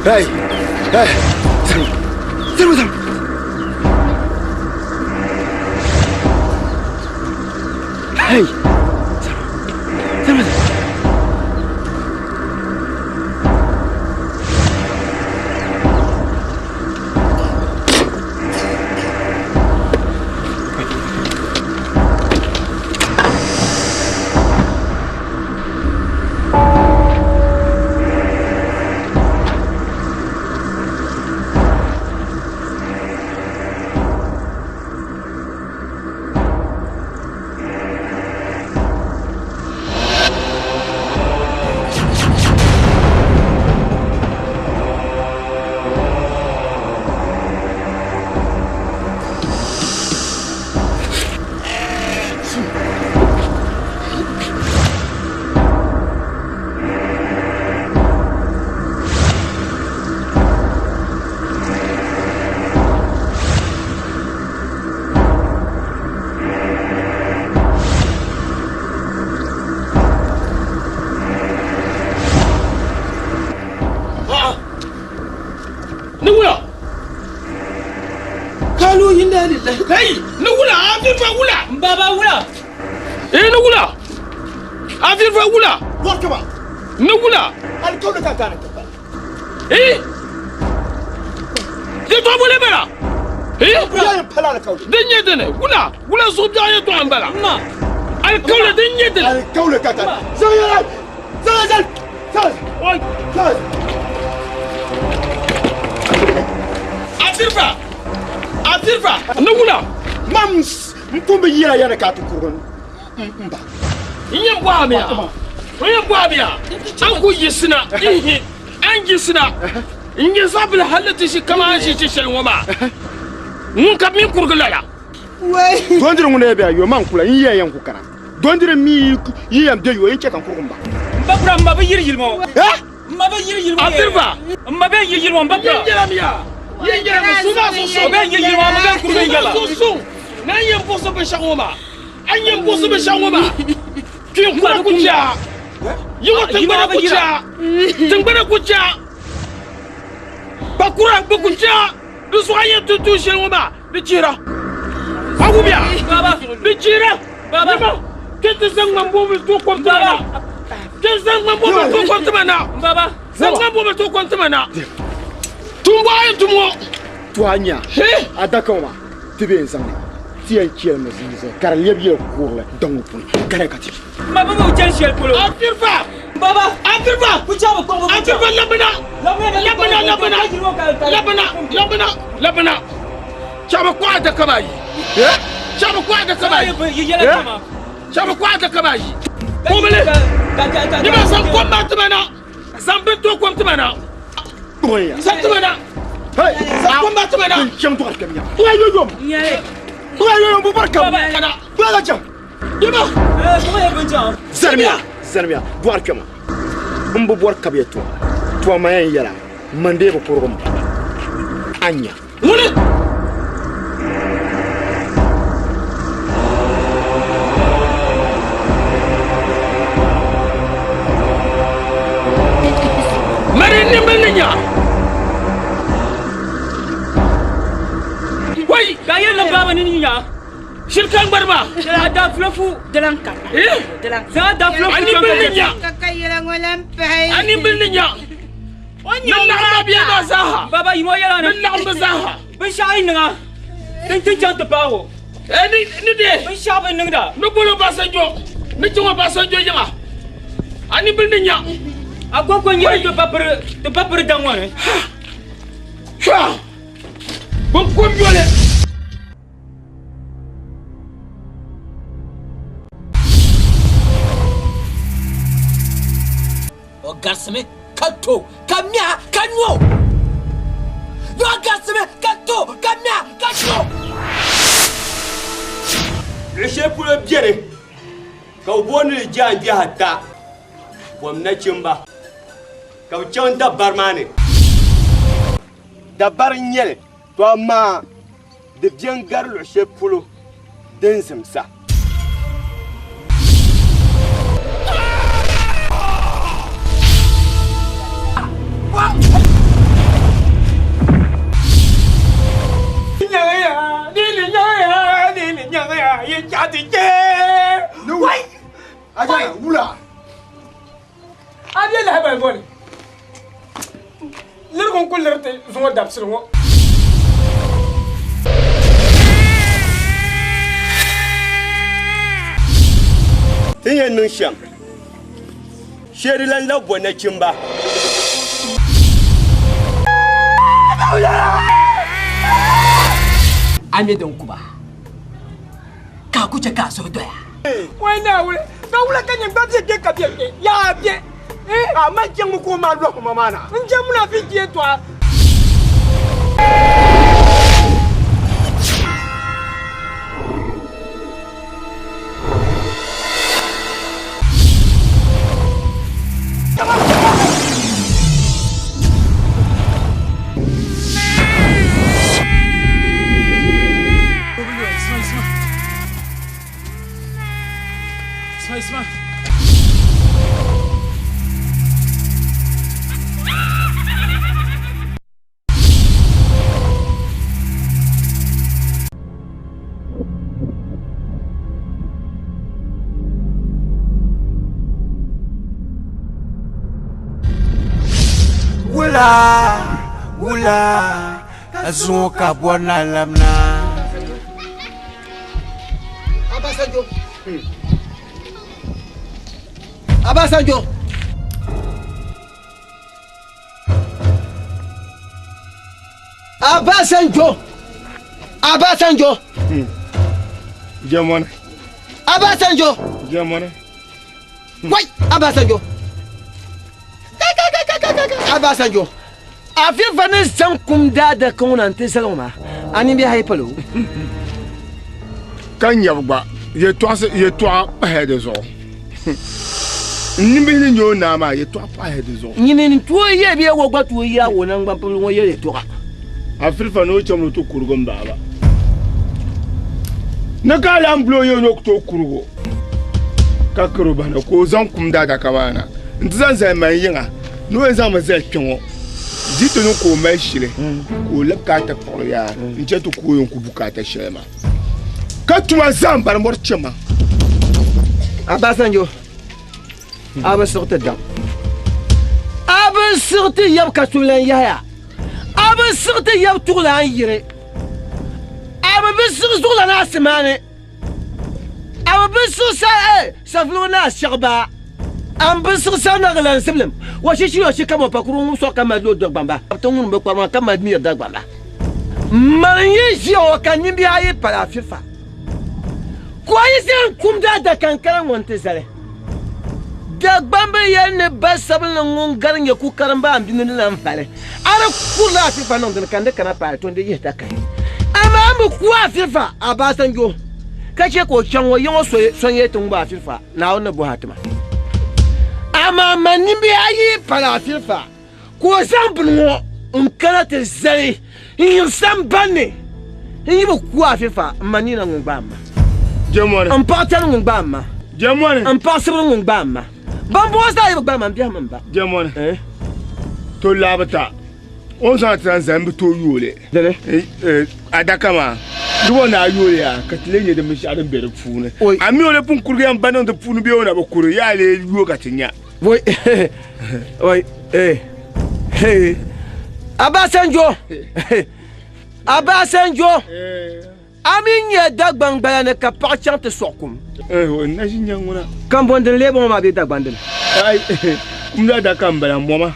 Hey! Hey! Zalima! Zalima! Hey! Zalima! Zalima! Ni wula kalu inna lillahi kai ni wula afirfa wula baba wula eh ni wula afirfa wula Warkaba! ni wula Alkawli ka gane ka eh di to bole bala eh Ya yin fala alkawli. din nye dene wula wula so biya ye to an bala ma alkawli din nye dene Alkawli ka gane. Zan zan zan zan oi zan. afirfa afirfa ni wula Mam n pun bi yira yana ka ti kurigi n ba. n yɛn bɔ a mi ya n yɛn bɔ a mi ya an ku yisina ihi an yisina n yɛ zabili hali ti si kama an si ti shɛli ŋɔ maa ŋun ka min kurigi lala Dondiri ŋun be a yo man kula n yɛ yɛn ku kana. Dondiri mi yi yɛn be yo n chɛ ka n kurigi n ba. n ba kura n ma bi yiri yili mo Eh? n ma bi yiri yili mo Afirfa. n ma bɛ yiri yili mo n ba yɛn kura yɛla mi ya yɛn yɛla mi su maa so o bɛ yiri yili mo a ma bɛ kurigi n yɛla so so n'an yɛn bɔsɔ binshɛɣu ŋɔ maa an yɛn bɔsɔ binshɛɣu ŋɔ maa kpiŋ kura ku chia yi ŋɔ tiŋgbana ku chia tiŋgbana ku chia bakura bi ku chia di zuɣu an yɛn tuntun shɛli ŋɔ maa di chihira a wubiya baba di chihira Baba. Yima, kpe ti zaŋ ŋmani boobili tooi kom tima na kpe zaŋ ŋmani boobili tooi kom tima na baba zaŋ ŋmani boobili tooi kom tima na tumbu a yɛn tum ŋɔ To a nya. He! Adaka ŋɔ maa ti bɛ yɛn zaŋ li ti yɛn chɛli mi zinzin ka di lɛbi yɛli kurili daŋ ŋɔ puuni ka di ka ti. n ma bi bi chɛni shɛli polo Afirfa! baba Afirfa! ku chɛ bi kpuɣi bi Afirfa labina! Labina labina! Labina labina labina! Chɛbi kɔɣa adaka maa yi. Chɛbi kɔɣa adaka maa yi. yi yɛla kama Chɛbi kɔɣa adaka maa yi. Kɔbili! Ni ma zaŋ kom maa tima na. Zaŋ bin tooi kom tima na. Kpuɣi ya. Zaŋ tima na. Hey! Zaŋ kom maa tima na. N chaŋ dɔɣiri kpɛm ya. Kpuɣi yo yom. Kpuɣi yo yom bu bɔri kam. Kana. Kpuɣi la chaŋ. Yima! Zalimiya. Zalimiya. Dɔɣiri kpɛma. N bi bɔri ka bɛ yɛtɔɣa. To ma yɛn yɛla man dee bi kurigi m ba. A nya. Ŋuni! Mari nimbil ni nya. Wai! ka yɛli ni baba ni nya Shiri ka ŋmari maa. a da fulofu Dilan ka. Eh! Dilan. zaŋ a da fulofu A nimbil ni nya. Ka ka yɛla ŋɔ lan pahi. A nimbil ni nya. O Ni laɣim ba bia maa zaaha. baba yimo yɛla Ni ni laɣim bi zaaha. binshaɣu yi niŋa din ti chaŋ ti paagi o Eh, ni ni de. binshaɣu bi niŋda Ni bolo Obasanjo. Ni chaŋ Obasanjo yiŋa. A nimbil ni nya. a kɔŋko n yɛli ti pa piri daŋ ŋɔ ni Chwa! Bin kom yoli. O garisimi ka to ka miɛha ka nyo o garisimi ka to ka miɛha ka nyo Luɣ shɛli polo beni ka bɛ booni li jaangbɛhi ata bom nachimba ka bɛ chaŋ dabari maa ni. Dabari n-nyɛ li, to amaa di beni gari luɣ shɛli polo din zimsa. Alibɔni, lirigu n-kuli liri ti zuŋɔ dabisili ŋɔ. Ti ni yɛn niŋ shɛm, shee di lan labi bo nachimba. A mi din ku ba, ka a ku chɛ ka a suhu doya. Wai Naawuni, ka wula ka nyin gba be kpe ka be kpe? Yaa be! A mali jɛŋmi ka o maa lɔhi ma maa na. N je munafiki yɛtɔɣa. Wula, wula, ka zuŋɔ ka bɔri na labina. Abasanjo. Abasanjo. Abasanjo. Abasanjo. Jɛmɔni. Abasanjo. Jɛmɔni. Wai Abasanjo. Abasanjo. Afifa ni zaŋ kum daadaka ŋɔ na nti zali ŋɔ maa, a nimbihi ayi palo. Ka nyɛbu gba yɛtɔɣa pahaya di zuɣu. N nimbihi ni nyɛ o naa maa yɛtɔɣa pahaya di zuɣu. Nyini n-tooi yɛ bee o gba tooi yɛ a o naŋgbampibili ŋɔ yɛ yɛtɔɣa. Afirifa ni o chaŋ ni o ti kurigi m baaba. Ni ka a lahi boli o yɛ ni o ku tooi kurigi o ka kari o bahina ka o zaŋ kum daadaka maa na nti zaŋ zali man yiŋa ni o yɛn zaŋmi zali kpe ŋɔ di ti niŋ ka o mali shili ka o labi ka a ti kpuɣili yaa n-chɛ ti ku o yɛn ku bukaata shɛli maa ka tuma zaa m-bari mɔri chɛ ma. Abasanjo, a bi siɣi ti daŋ. A bi siɣi ti yab ka so lan yahaya. A bi siɣi ti yab tuɣulan yiri. A bi bi siɣi zuɣulana Asimaani. A bi bi siɣi sa safuligu ni Ashɛɣibaa. A mi bi siɣi sa Naɣilan Zibilim. Wa shishi yo shi ka mo pakuru ŋun sɔɣi ka mali lo Dagbamba. A bi ti ŋuni bi kpari maa ka mali miri Dagbamba. Mani n-yi ʒiya ŋɔ ka nimbihi ayi pali afifa. Ka o yi zaŋ kum daadaka n-kana ŋɔ nti zali. Dagbamba yɛli ni ba sabinli ŋun gari nyɛ ku karimba m-bi ni ni lan vali. A di kurila afifa niŋ dini ka n di kana paai to n di yihi dakahi. Amaa m bi ku afifa Abasanjo ka chɛ ka o chaŋ o yiŋ o sɔnyɛ ti ŋubi afifa Naawuni ni bɔhi a tima. Amaa man nimbihi ayi pali afifa ka o zaŋ bini ŋɔ n-kana ti zali n-yiŋ samban ni n yi bi ku afifa m ma nina ŋun gbaai m ma. M paɣa tani ŋun gbaai m ma. M paɣa sibiri ŋun gbaai m ma. Bambɔŋɔ zaa yi bi gbaai ma, m biɛhi mi m ba. Jɛmɔni, to laabi ta o ni zaŋ ti lan zali m bi tooi yooi li. Adaka maa, di bɔ ni a yooi li yaa ka ti lee nya di binshɛɣu din be di puuni. A mi o lee pun kurigi ya m-ba niŋ di puuni bee o na bi kuri yaa lee yooi ka ti nya. Woi, woi, eh, hey, Abasanjo, Abasanjo, a mi nyɛ Dagbaŋ gbala ni ka paɣa chaŋ ti sɔɣi kum. N na ʒi nya ŋuna. Kambɔndini lee bɔŋɔ maa bee Dagbaŋdini? Ai, kum la da ka m bala mɔma.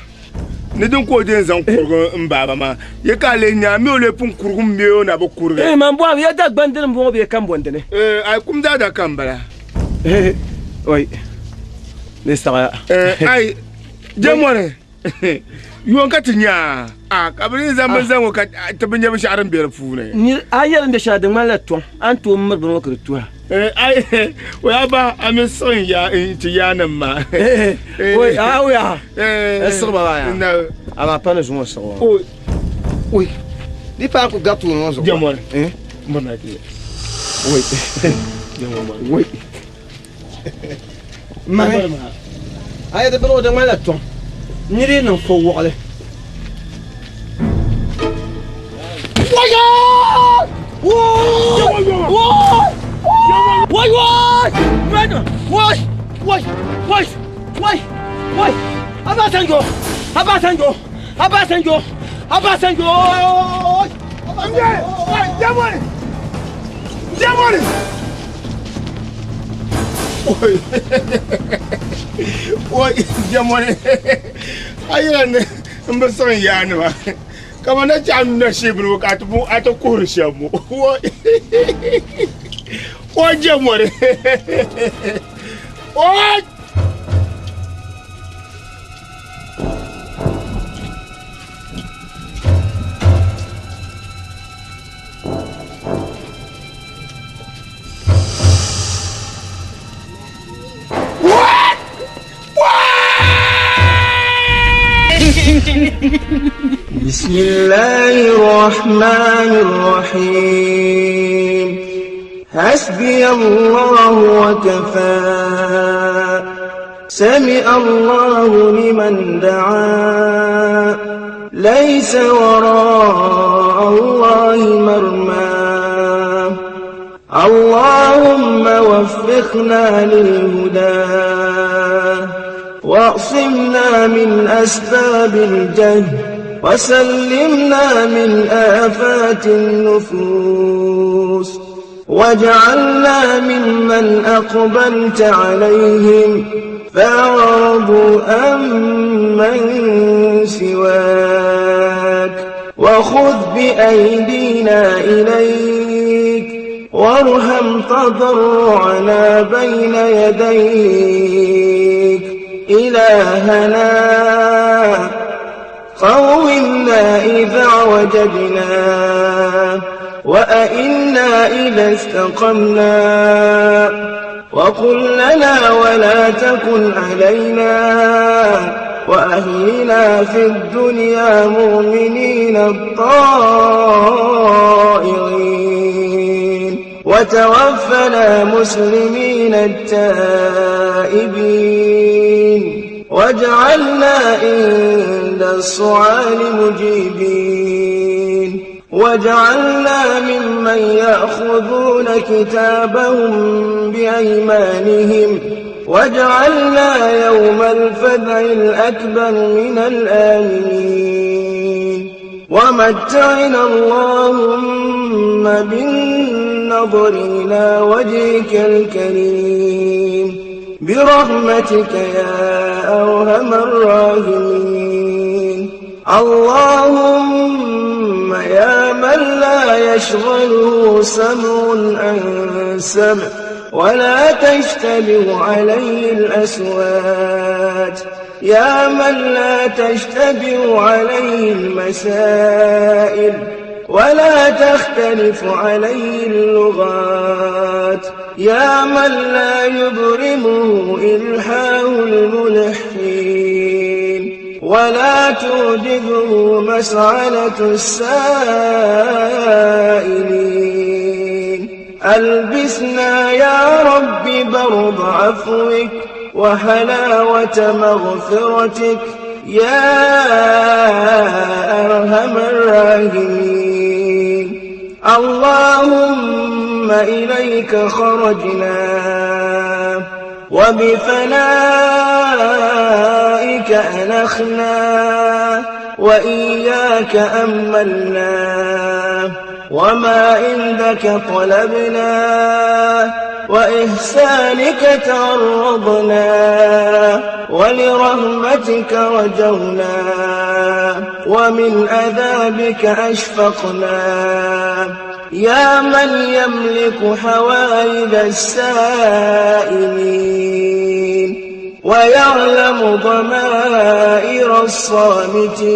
Ni din ka o deen zaŋ kurigi m baaba maa, ye ka a lee nya a mi o lee pun kurigi m bee o na bi kurigi? Eh, man bɔhim ya Dagbaŋdini m-bɔŋɔ bee Kambɔndini? Eh, ai, kum daa da ka m bala. Oi, di saɣiya. Eh, ai, jɛmɔri, yuŋ ka ti nya a, ka bɛ ni zaŋ bini zaŋ ŋɔ ka ti bi nya binshɛɣu din be di puuni. A nya din be shɛli, di ŋmanila tɔŋ, a ni tooi miri bini ŋɔ ka di tuhi a. Eh, ai, oi a ba, a mi siɣi n ya, n ti yaanima maa. Oi, a oi a, n siɣi ba maa ya. Amaa pa ni zuŋɔ siɣi ŋɔ. Oi. Oi, di paai ku gabi tuuni ŋɔ zuɣu. Jɛmɔri, m bɔri ti. Oi. Oi. Mami, a yɛ di bini ŋɔ di ŋmanila tɔŋ. Niri yi niŋ fo wɔɣili. Wayo! Woi! Woi! Woi! Woi! Woi! Woi! Woi! Abasanjo! Abasanjo! Abasanjo! Abasanjo! Jamoni! Jamoni! Oi! Oi, jamoni! A yɛla ni n bi siɣi n yaanima kama na chɛ a nuu na shee bini ka a ti kuhiri shɛm ŋɔ. Oi! Oi, jamoni! Oi! بسم الله الرحمن الرحيم حسبي الله وكفى سمع الله لمن دعا ليس وراء الله مرمى اللهم وفقنا للهدى واعصمنا من أسباب الجهل وسلمنا من آفات النفوس واجعلنا ممن أقبلت عليهم فأعرضوا عمن سواك وخذ بأيدينا إليك وارحم تضرعنا بين يديك إلهنا قومنا إذا وجدنا وأئنا إذا استقمنا وقل لنا ولا تكن علينا وأهلنا في الدنيا مؤمنين الطائعين وتوفنا مسلمين التائبين واجعلنا عند السؤال مجيبين واجعلنا ممن يأخذون كتابهم بأيمانهم واجعلنا يوم الفزع الأكبر من الآمنين ومتعنا اللهم بالنظر إلى وجهك الكريم برحمتك يا أرحم الراحمين اللهم يا من لا يشغله سمع عن سمع ولا تشتبه عليه الأسوات يا من لا تشتبه عليه المسائل ولا تختلف عليه اللغات يا من لا يبرمه إلحاه الملحين ولا توجده مسألة السائلين ألبسنا يا رب برد عفوك وحلاوة مغفرتك يا أرحم الراحمين اللهم إليك خرجنا وبفنائك أنخنا وإياك أملنا وما عندك طلبنا وإحسانك تعرضنا ولرحمتك رجونا ومن عذابك أشفقنا يا من يملك حوائج السائلين ويعلم ضمائر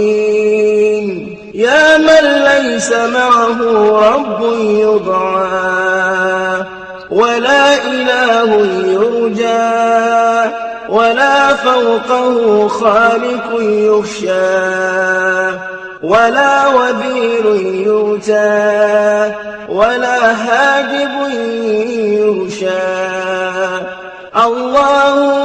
الصامتين يا من ليس معه رب يضعى ولا إله يرجى ولا فوقه خالق يخشى ولا وزير يؤتى ولا هاجب يغشى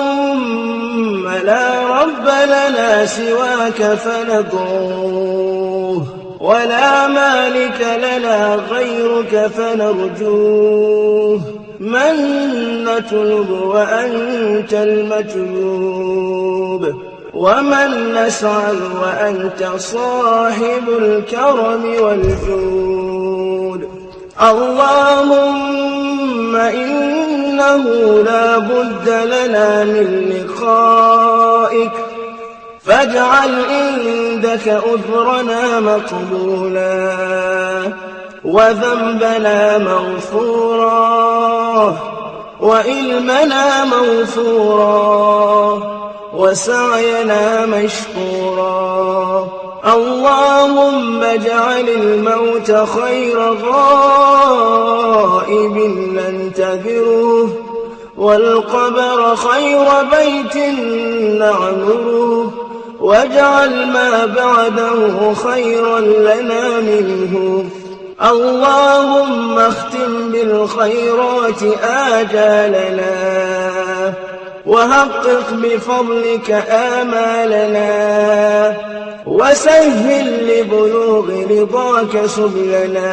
اللهم لا رب لنا سواك فندعوه ولا مالك لنا غيرك فنرجوه من نطلب وأنت المطلوب. ومن نسأل وأنت صاحب الكرم والجود اللهم إنه لا بد لنا من لقائك فاجعل عندك أذرنا مقبولا وذنبنا مغفورا وإلمنا موفورا وسعينا مشكورا اللهم اجعل الموت خير غائب ننتظره والقبر خير بيت نعمره واجعل ما بعده خيرا لنا منه اللهم اختم بالخيرات آجالنا وحقق بفضلك آمالنا وسهل لبلوغ رضاك سبلنا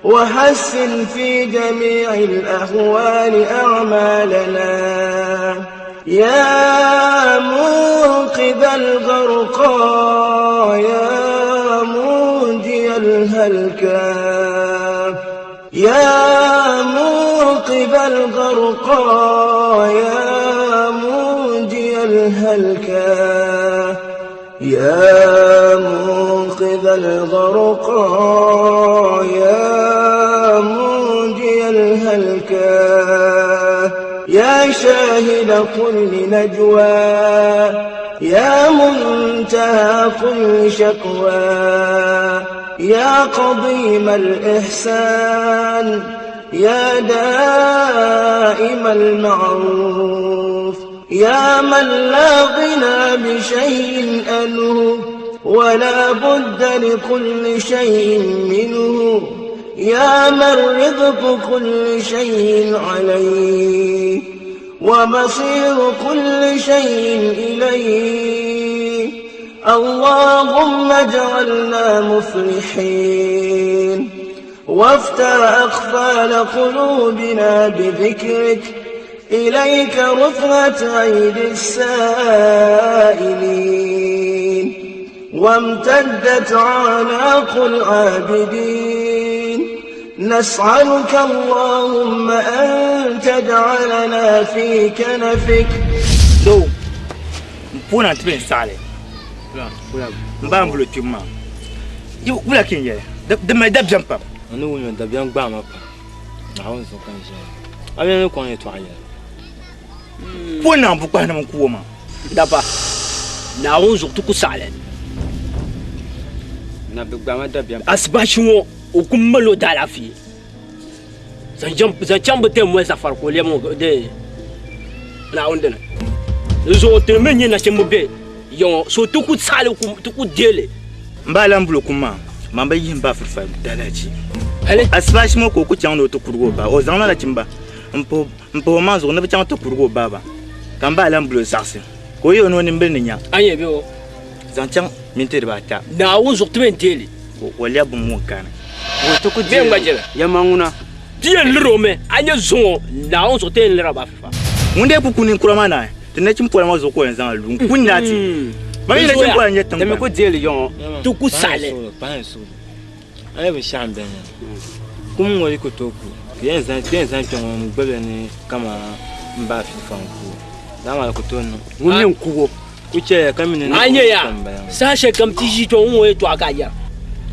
وحسن في جميع الأحوال أعمالنا يا منقذ الغرقى يا منجي الهلكى يا منقذ الغرقى يا منجي الهلكى يا منقذ الغرقى يا منجي الهلكى يا شاهد كل نجوى يا منتهى كل شكوى يا قضيم الإحسان يا دائم المعروف يا من لا غنى بشيء أنه ولا بد لكل شيء منه يا من رزق كل شيء عليه ومصير كل شيء إليه اللهم اجعلنا مفلحين وافتح أقفال قلوبنا بذكرك إليك رفعت أيدي السائلين وامتدت أعناق العابدين نسألك اللهم أن تجعلنا في كنفك doo n puuna n ti bɛ n saɣali n ba n bulo kpim maa wula ka n yɛli di mali dabiɛm pam A ni wum dabiɛm gbaai ma pam Naawuni zuɣu ka n ʒiya a mi ni kɔŋ yɛtɔɣa yɛli puuni naŋ bukpahi nim n ku o maa daba Naawuni zuɣu ti ku saɣali na bi gbaai ma dabiɛm asibashi ŋɔ o ku mali o daalaafee zaŋ chaŋ bi tɛm moli safari ka o lɛbi ŋɔ de Naawuni dini di zuɣu ti mi nyɛ nachimbi bɛ ya ŋɔ so ti ku saɣali ti ku deeli n ba lan bulo kum maa man bi yihi n ba firifa dalachi asibashi ŋɔ ka o ku chaŋ ni o ti kurigi o ba o zaŋla nachimba n pahi o maŋ zuɣu ni bi chaŋ ti kurigi o baaba ka n ba lan bulo zaɣisi ka o yɛ o ni o nimbili ni nya a nyɛ bɛ o zaŋ chaŋ minti dibaata Naawuni zuɣu ti bɛn deeli ka o lɛbi bin ŋɔ kani bɛ ŋma jɛla yɛma ŋuna ti yɛn liri o mi a nyɛ zuŋɔ Naawuni zuɣu ti yɛn liri a ba fifa ŋun dee ku ku ninkura maa naai ti nachim pola ŋɔ zuɣu ka o yɛn zaŋ a lu n ku naati ma mi nachim pola n nyɛ ti mi ku deeli yɔŋɔ ti ku saɣali a nyɛ binshaɣu n bɛni kum ŋɔ yi ku tooi ku ti yɛn zaŋ kpɛ ŋɔ n gbubili ni kama n ba fifa n ku daa maa di ku tooi niŋ ŋun mi n kugo ku chɛya ka mi ni a nyɛ ya saha shɛli kam ti ʒi kpɛ ŋɔ yɛtɔɣa ka a yɛra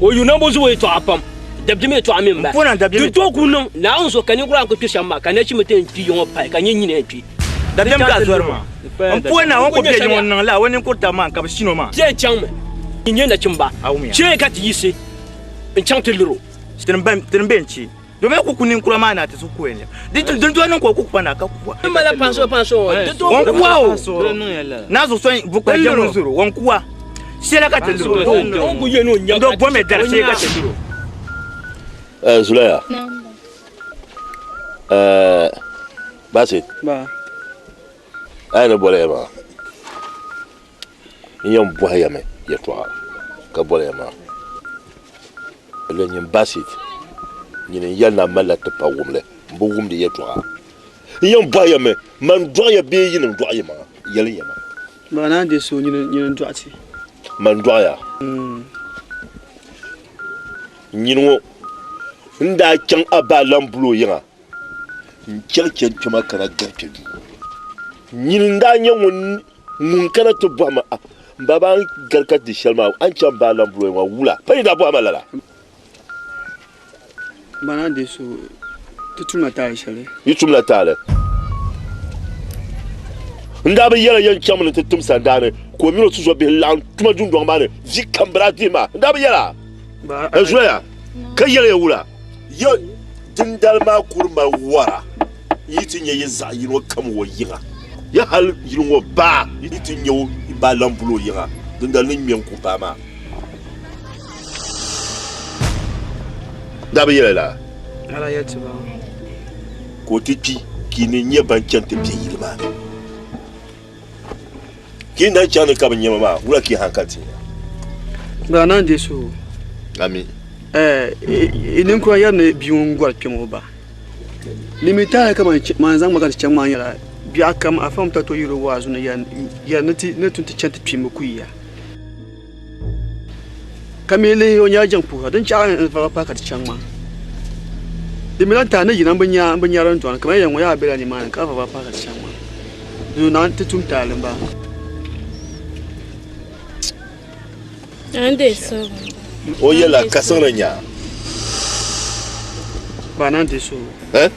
o yu nambo zuɣu yɛtɔɣa pam dabdim yɛtɔɣa mi n ba di tooi ku niŋ Naawuni zuɣu ka ninkura ku kpi shɛm maa ka nachimbi ti yɛn kpi yiŋɔ pahi ka nyɛ nyina yɛn kpi dabiɛm ka a zɔri maa n puhi na o ni ku bɛ yiŋɔ niŋ la o ninkuri taba maa ka bi shino maa ti yɛn chaŋmi n nyɛ nachimba chɛ ka ti yiɣisi n chaŋ ti liri o tini bɛ n chi domin ku ku ninkura maa na ti su ku yɛn di din do niŋ ka o ku kpa na ka kuwa n mala panso panso di tooi wọn kuwa o na zo so bu kpa jɛ mun zoro wọn kuwa shɛla ka ti liri o o ku yɛn o nya do bɔmɛ dari shee ka ti liri o Zulaya Basit a yi ni boli ya maa n yɛn bɔhi ya mi yɛtɔɣa ka boli ya maa la nyin Basit nyini n yɛli ni a malila tipa wumli m bi wumdi yɛtɔɣa n yɛn bɔhi ya mi man dɔɣi ya bee yinim dɔɣi yi maŋa yɛli ya ma. Ba naa deei so nyini n-dɔɣi ti. Man dɔɣi ya. Nyini ŋɔ n daa chaŋ a ba Lambulo yiŋa n-chɛri chani kpɛma kana gari kpe duu. Nyini n-daa nyɛ ŋun kana ti bɔhi ma, M ba, a ni gari ka di shɛli maa, a ni chaŋ ba Lambulo yiŋa wula? Pa yi daa bɔhi ma lala? Ba naa deei so ti tumla taali shɛli. Yi tumla taali. N daa bi yɛla yɛn chaŋmi ni ti tim sandaani ka o mini o tizɔbihi laɣim tuma dundɔŋ maa ni vi kam bɛ daa dihi ma. N daa bi yɛla. N zuliya ka yɛli ya wula? Ya dindali maa kuri mali wara n yi ti nya yi zaɣ yino kam o yiŋa. Ya hal yili ŋɔ baa yi ti nya o baa lan buli o yiŋa, dindali ni ŋme n-ku baa maa. Daa bi yɛli lala? Ala yɛli ti ba. Ka o ti kpi ka yi ni nya ban chani ti be yili maa ni. Ka yi ni daa chaŋ ni ka bi nya ma maa, wula ka yi hankali ti nya? Baa naan deei suhu. Ami. Ɛɛ, yi ninkura yɛri ni bia ŋun gɔri kpɛm o ba. Ni mi taali ka man zaŋ ma ka ti chaŋ maa nyɛla biɛɣu kam afa ŋun to yiri waazu ni yɛri ni ti ni tun ti chani ti kpimbi kuyiya. Ka mi lihi o nyɛla jiŋ puhira din chaɣi n vaba pahi ka ti chaŋ maa. Di mi lan tahi ni yina n bi nya n bi nyari n dɔni kamani yɛn ŋɔ yaa bela nimaani ka vaba pahi ka ti chaŋ maa. Di naan ti tum taali m-bala. O yɛla kasiŋ ni nya. Ba naan deei suhu. Eh?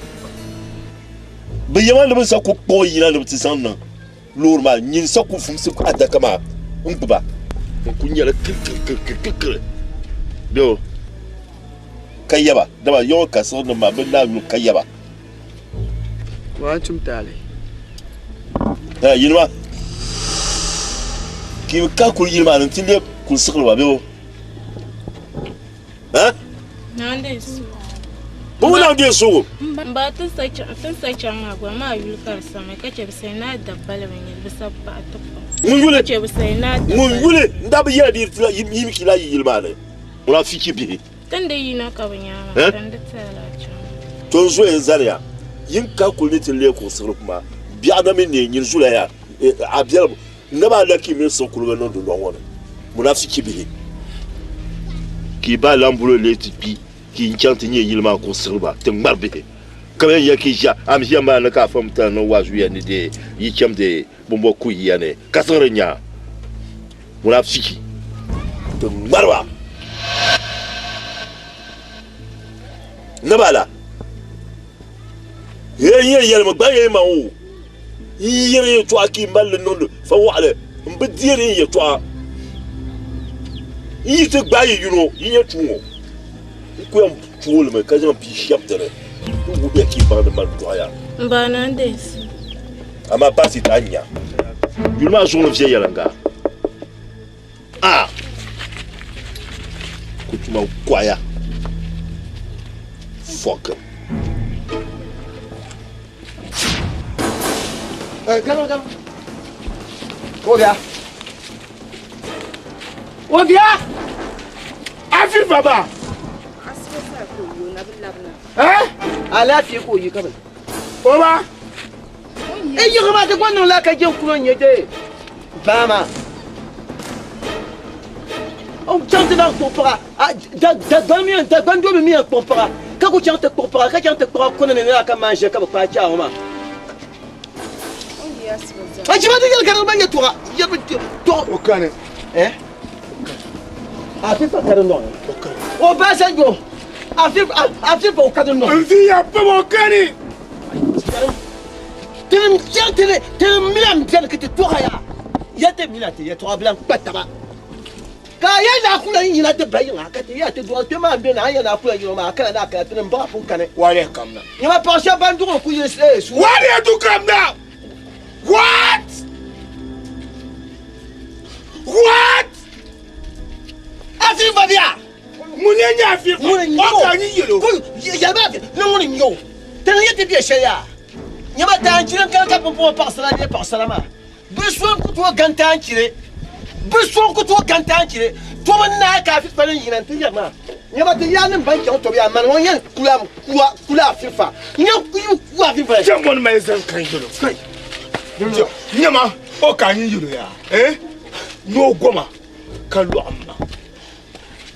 Bɛ yɛma ni bɛ sa ku kpuɣi yina ni bɛ ti zaŋ niŋ loori maa nyin sa ku fumsi adaka maa n gbuba. N ku nyɛla kirikirikirikiri bɛ ka yaba dama yɔŋɔ kasiŋ nim maa bɛ naa yuli ka yaba. Waa tum taali. Eh, yili maa ka yi ka kuli yili maa ni nti lɛbi kuli siɣili ba bɛ Eh? Bɛ ŋun naan deei sugu. M ba ti sa chaŋ maa gba maa yuli ka di sami ka chɛ bi sayi naa dabbali bi nyɛ bi sabi paɣa ti pa. Ŋun yuli Ka chɛ bi sayi naa dabbali. Ŋun yuli n daa bi yɛli di yi mi ki la yi yili maa ni. Ŋuna fichi bihi. Tin di yina ka bi nyaa maa Eh? din di ti ala chaŋ. To n zoya n zaniya yin ka kuli ni ti leei kuɣu siɣili kuma biɛɣu na mi neei nyini zulaya a biɛlim n na baa laki mini siɣi kuliga niŋ dundɔŋ ŋɔ ni munafichi bihi ka yi baa lan bolo leei ti kpi ka yi chaŋ ti nyɛ yili maa kuɣu siɣili ba ti ŋmari bihi ka bɛn ya ka yi ʒiya a mi ʒiya maa ni ka a fam tana ni waazu ya ni dee yi cham dee bɔmbɔ ku yiya ni ka siɣiri nya munafiki ti ŋmari ba ni ba la ye n yɛn yɛlimi gba yɛn ma o n yiri yɛltɔɣa ka yi mali li niŋdi fa waɣali n bi deeri n yɛltɔɣa n yi ti gbaai yi yino yi nyɛ tuu ŋɔ n ku yɛn tuuli mi ka zaŋ bia shɛbi dini n wuhiya ka yi baŋ ni mani dɔɣiya. M ba na n deei so. Amaa baasi daa nya yuli maa zuɣu ni viɛnyɛliŋga a ku tuma kɔɣiya fuck. Gama gama. O bia. O bia. Afi baba. Eh? Alaafee ka o yi ka bi. O ba. E yiɣi maa ti gba niŋ la ka jɛn kuro n-nyɛ dee baa maa. O chaŋ ti lahi kpuɣi paɣa Dagbaŋ mi Dagbaŋ doo mi mi yɛn kpuɣi paɣa ka ku chaŋ ti kpuɣi paɣa ka chaŋ ti kpuɣi a kuni ni ni ka maan ʒe ka bi kpaai chaai o maa. A chima ti yɛli ka di gba nyɛ tɔɣa yɛbi tɔɣ. O kani. Eh? A fi pa ka di nɔŋ. O ba sanjo. A fi a fi pa o ka di nɔŋ. N vi ya pam o kani. Tinim chaŋ ti ni tinim mina m-beni ka ti tɔɣa ya ya ti mina ti yɛtɔɣa bi lan kpa taba. Ka a yɛli ni a ku lan yina ti ba yiŋa, ka ti yɛli ti dɔɣi kpe maa m-be ni a ni yɛli ni a ku lan yina maa, a kana ni a kana ti ni m-baɣa pun kani. Waliya kamna. Nyama paɣ shɛba ban duɣiri ku yili suuna. Waliya du kamna! What? What? A fi va bia! Ŋuni n-nyɛ a fi va? Ŋuni n-nyɛ o. O ka nyi yɛl o. Yɛli ma ni ŋuni n-nyɛ o. Ti ni yɛn ti be shɛli yaa. Nyama daanchiri n-kani ka pumpɔŋɔ paɣisara leei paɣisara maa. Bɛ so n-ku tooi gani daanchiri. Bɛ so n-ku tooi gani daanchiri. Tɔbu n-naai ka a fi fa ni yina nti yɛri maa. Nyama ti yaanim ban chaŋ tɔbu yaa mani ŋɔ yɛn kula a fi fa. N yɛn ku a fi fa. Jɛmbɔni mali zaŋ kan yɛl o. Kai! Nyama! O ka nyin yɛl o yaa, eh? Ni o goma ka lɔɣim ma.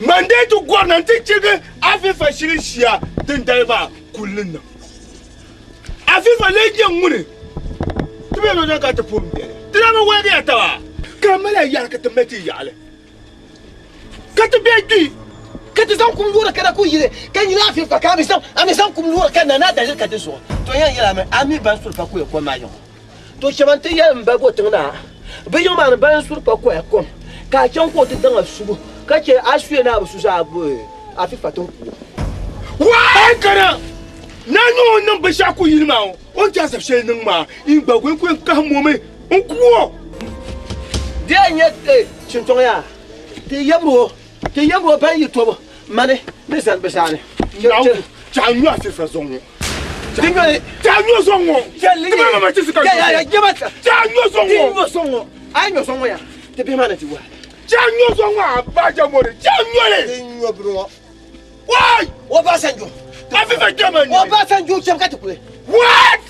Man dee ti gɔrina nti chirigi Afifa shili shia dindali maa kuli ni niŋ. Afifa lee nyɛ ŋuni? Ti be nɔdani ka ti pun beni. Ti daa bi woligiya taba ka mali a yɛri ka ti mali ti yaɣili ka ti be kpi. Ka ti zaŋ kum loori kana ku yili ka nyini Afifa ka a mi zaŋ a mi zaŋ kum loori ka na ni a daliri ka di zuɣu. To yɛn yɛli a mi a mi ban suri pa kuya kom maa yiŋ. To chɛma nti yɛli m ba bo tiŋ naa bɛ yiŋ maa ni ban suri pa koya kom ka a chaŋ ka o ti daŋ a subu ka chɛ a suya ni a bi su zaa Afifa tiŋ kuo. Waai kana na nyɛ o niŋ binshɛɣu ku yili maa o ni chaŋ sab shɛli niŋ maa n gba ku yɛn kahim o mi n ku o. Di yɛn nyɛ chintɔŋ yaa ti yɛbiri o ti yɛbiri o ban yi tobu mani ni zani bɛ zaani. Chaɣ nyo Afifa zuɣu ŋɔ. Chaɣ nyo zuɣu ŋɔ. Ti ma mama chisi ka nyo. Chaɣ nyo zuɣu ŋɔ. Ti nyo zuɣu ŋɔ. A yi nyo zuɣu ŋɔ ya ti bihi maa ni ti wahi. Chaɣ nyo zuɣu ŋɔ a ba jamori. Chaɣ nyo li. Ti nyo bini ŋɔ. Why? Obasanjo. Afifa jama ni. Obasanjo chɛm ka ti kuli. What?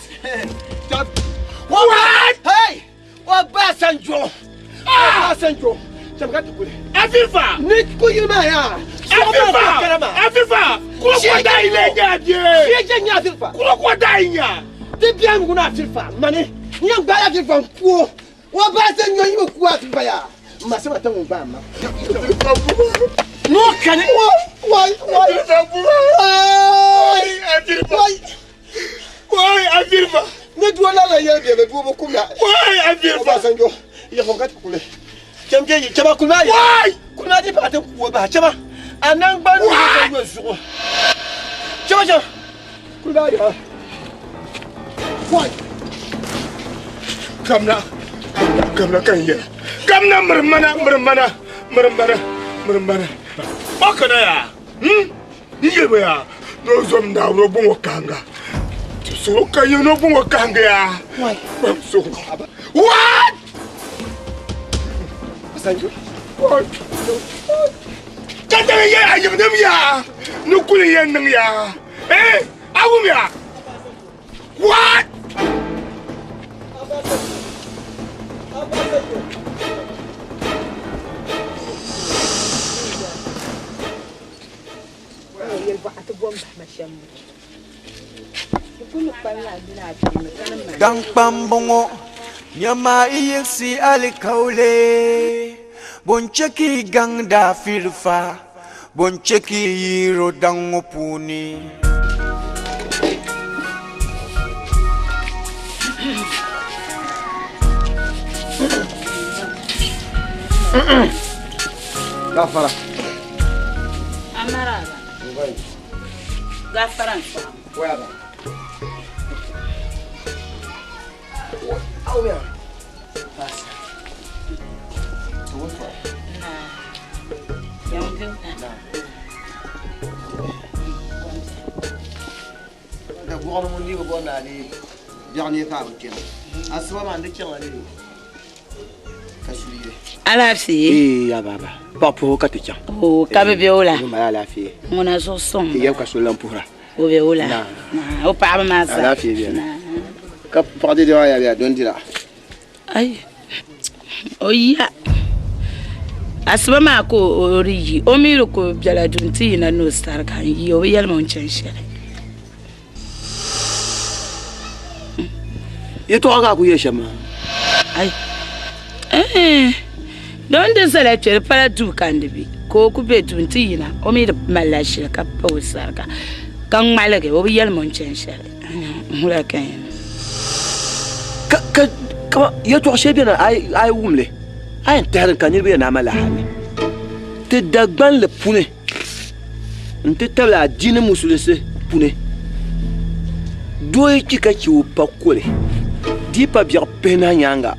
What? Hey! Obasanjo. Obasanjo. Chɛm ka ti kuli. Afifa. Ni ku yili maa yaa. Afifa. Afifa. Crocodile le nya bie. Fie nya Afifa. Crocodile nya. Ti biɛhi ŋuna Afifa mani. N yɛn gbaai Afifa n ku o. Obasanjo yi bi ku Afifa yaa. N ma sima ti ŋun gbaai ma. Ni o kani. Wai wai. Wai Afifa. Wai. Wai Afifa. Ni doo lala yɛli bɛ bɛ doo bi kumda. Wai Afifa. Obasanjo yiɣisim ka ti kuli. Cham je yi chama kuli maa yi. Wai. Kuli maa di paɣa ti ku o bahi chama. A nangbani ni ka yo zuɣu. Chama chama. Kuli maa yi. Wai. Kamna. Kamna kan yɛla. Kamna miri mana miri mana miri mana miri mana. O kana yaa. Hmm? N yɛli yaa. Ni o zom naawuni o bɔŋɔ kahanga. Ti suhu ka yɛ ni o bɔŋɔ kahanga yaa. Kpam suhu. What? Ka dali yɛ a yimnim yaa. Ni kuli yɛn niŋ yaa. Eh? A wum yaa. What? Daŋkpambu ŋɔ nyama yi yiɣisi alikauli bɔ n-chɛ ka yi gaŋdi a filifa bɔ n-chɛ ka yi yihir o daŋ ŋɔ puuni. Gafara. Amaraba. Gafara n sɔŋ. Waya ba. Aw ya. Basi. Na. Yanzu. Na. Da gɔɣili ŋun di bi bɔri ni a deei biɛɣu ni ka a bi kpɛma. Asiba maa n di chaŋ a deei ka suli yili. Alaafee. Ee ya baba. Paɣa puhi o ka ti chaŋ. Oo ka bi be o la. Bi mali alaafee. Ŋuna zuɣu suŋ. Ti yɛbu ka suli lan puhira. O be o la. Na. O paɣaba maa zaa. Alaafee beni. Ka paɣa dɛdɛ maa yaa bɛ a don dira. Ai. O ya. Asiba maa ka o di yi. O mi di ku bela du nti yina ni o sariga n yi o bi yɛli ma o ni chani shɛli. Yɛtɔɣa ka a ku yɛli shɛm maa. Ai. Eh. Don di zala kpe di pala duu ka n di be ka o ku be duu nti yina o mi di malila shili ka pa o sariga ka ŋmaligi o bi yɛli ma o ni chani shɛli. Wula ka n yɛn niŋ? Ka ka ka yɛtɔɣ shɛli beni a yi wum li a yɛn tɛhiri ka niriba yɛn naan mali hali ti Dagbanli puni nti tabili adiini musulinsi puni doo yi kpi ka chɛ o pa koli di yi pa biɛɣu pihinahi nyaaŋa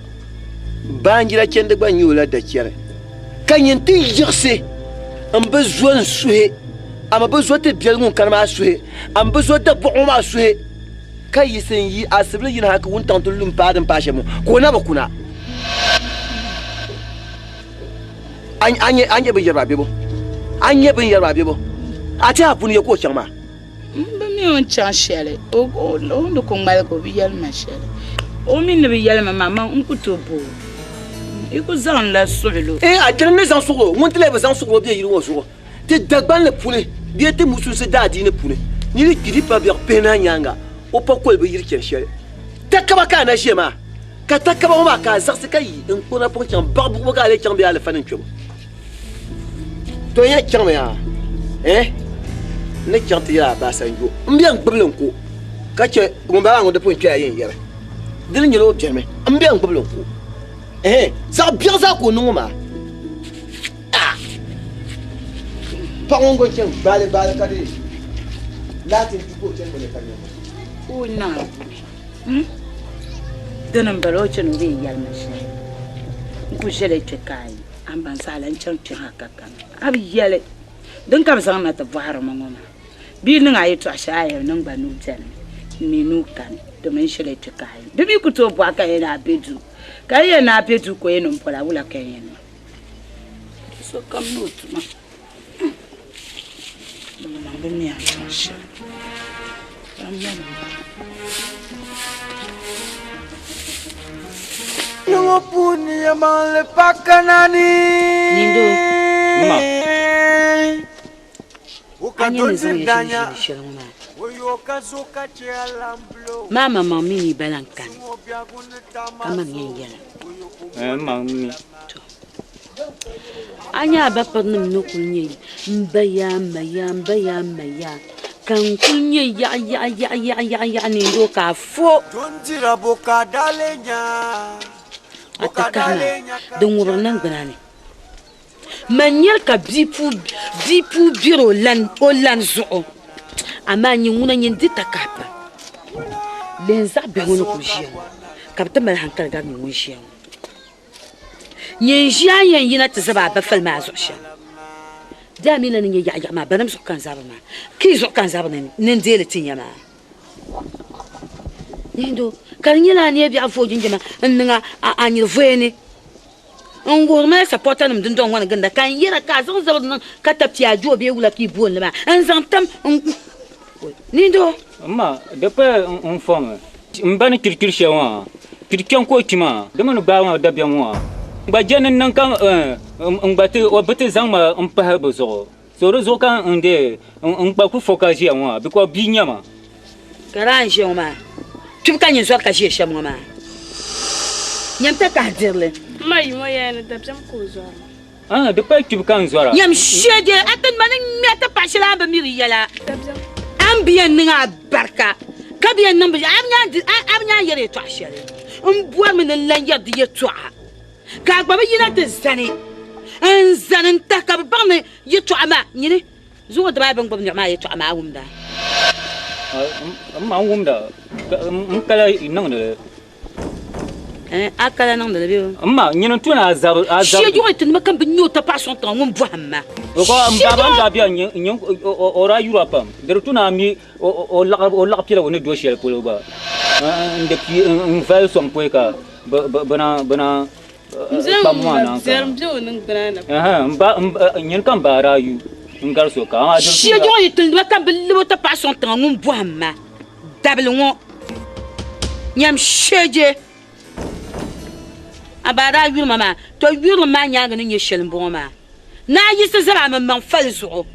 baanjira chɛndi gba nyɛ o la dachɛri ka nyin ti yiɣisi m-bi zo n-suhi a mi bi zo ti biɛli ŋun kani maa suhi a mi bi zo dabɔɣu ŋɔ maa suhi ka yiɣisi n-yi asibili yini hal ka wuntaŋ ti lu m-paai din paai shɛm ŋɔ ka o na bi kuna. A nya binyɛri maa bebo? A nya binyɛri maa bebo? A tɛha puni ya ka o chaŋ maa? M bi mi o ni chaŋ shɛli. O ni ku ŋmaligi o bi yɛli ma shɛli. O mi ni bi yɛli ma maa, man n ku tooi bo o. Yi ku zaŋ la suɣilo. Ee, a chani ni zaŋ suɣilo, ŋun ti lahi bi zaŋ suɣilo be yili ŋɔ zuɣu. Ti Dagbanli puuni bee ti Musulinsi daadiini puuni, niri kpi di pa biɛɣu pihinahi nyaaŋa, o pa koli bi yiri chani shɛli. Takaba ka a na ʒiya maa, ka takaba ŋɔ maa ka a zaɣisi ka yi n-kpuɣi napɔŋ chaŋ baɣa buɣibu ka a lee chaŋ bee alifa ni n-kpɛbu. To n yɛn chaŋmi yaa, eh, n ni chaŋ ti yɛli Abasanjo m bɛ n gbibili n-ku ka chɛ ŋun bala maa ŋun di pun kpɛla yɛn yɛri. Di ni nyɛla o bɛrimi m bɛ n gbibili n-ku. Eh, zaɣ biɛɣu zaa ka o niŋ o maa. Ah! Paɣa ŋun gba chaŋ gbaali gbaali ka di laati n-di ka o chani mali ka nyɛ. O niŋ hmm? Dini m-bala o chani o bee yɛli ma shɛli n ku ʒɛla kpe ka a yi a ni baŋ saha la n chaŋ kpe ha ka kana a bi yɛli din ka bi zaŋ na ti bɔhiri ma ŋɔ maa bia niŋ a yɛtɔɣa shɛli a yɛli niŋ gba nuu beni mi n mi nuu kani domi n ʒɛla kpe ka a yi di mi ku tooi bɔhi ka yɛn a be duu ka yɛn a be duu ka o yɛn niŋ bɔla wula ka yɛn niŋ sokam ni o tuma Maŋ bi mi a ni chaŋ shɛli. Ŋɔ puuni yɛlimaŋli pa kanani. Nindo. Ma. A nyɛ ni zaŋ ya ʒili ʒili shɛli ŋɔ maa. Maa maŋmaŋ mi ni ba lan kani ka man yɛn yɛla. Ma mi. A nya a ba pirinim ni kul nyɛ m ba yaa m ma yaa m ba yaa m ma yaa, ka n kul nyɛ yaɣiyaɣiyaɣiyaɣi ni n doo ka a fo a takahi maa din ŋubiri niŋgbuna ni. Man nyari ka bia puu biri o lan zuɣu, amaa nyin ŋuna nyin di takahi pam. Lihi n zaɣ bihi ŋɔ ni kul ʒiya ŋɔ, ka bɛ ti mali haŋkali gari nyin ŋun ʒiya ŋɔ. Nyin ʒi a yɛn yina ti zab a ba fali maa zuɣu shɛm. Di a mi la ni nyɛ yaɣiyaɣi maa, banim zuɣu ka n zabiri maa, ka yi zuɣu ka n zabiri ni n deei li ti nya maa. Nindo, ka di nyɛla a ni yɛn biɛɣu vooi jinjama n-niŋ a nyiri voya ni n wuhiri ma la sapɔtanim dundɔŋ ŋɔ ni ginda, ka n yɛra ka a zaŋ zabiri niŋ katapia doo bee wula ka yi booni li maa n-zaŋ tam n Nindo. M ma, di paya n fɔŋ m ba ni kpirikpiri shɛli maa, kpiri kpɛm ka o kpi maa, di mi ni gbaai ma dabiɛm ŋɔ. N gba je ni n niŋ ka n gba ti o bi ti zaŋ ma m-pahi bɛ zuɣu. So di zuɣu ka n dee n gba ku fo ka ʒiya ŋɔ maa because bia n-nyɛ ma. Ka daa n ʒiya ŋɔ maa, kpibu ka nyin zɔri ka ʒiya shɛm ŋɔ maa, nyam takahi dirili. M ma yi ŋɔ yɛya ni dabiɛm ka o zɔri ma. Ah, di pali kpibu ka n zɔra. Nyam shɛje, a ti ma ni ŋme a ti paɣ shɛli a ni bi mi di yɛla. A ni bi yɛn niŋ a barika, ka bi yɛn niŋ binshɛɣu, a bi nyaŋ yɛri yɛtɔɣ shɛli. M bɔrimi ni n lan yɛri di yɛtɔɣa, ka a gba bi yina ti zani n-zani n-tahi ka bɛ baŋ ni yɛtɔɣa maa nyini zuŋɔ dibaayi bɛn gbubi niɣi maa yɛtɔɣa maa a wumda. M ma, n wumda, n kala niŋdi li. Eh, a kala niŋdi li bee? M ma, nyini n-tu ni a zabi. Shee yuɣi ti nima ka bi nya o tapaɣa sɔŋ tiŋa ŋun bɔhim ma. O ka m baaba n daa bɛ nyin o daa yura pam. Di di tu ni a mi o laɣa piɛla o ni do shɛli polo gba n di pii n vali sɔŋ pɔi ka bɛ na kpam maa naan kana. Nyini ka m ba daa yu n gari so ka amaa di di tu Shee yuɣi ti nima ka bi lab o tapaɣa sɔŋ tiŋa ŋun bɔhim ma. Dabili ŋɔ nyam sheje a ba daa yuri ma maa, to yurilim maa nyaaŋa ni nyɛ shɛli m-bɔŋɔ maa. Naa yiɣisi zabi a maŋmaŋ fali zuɣu,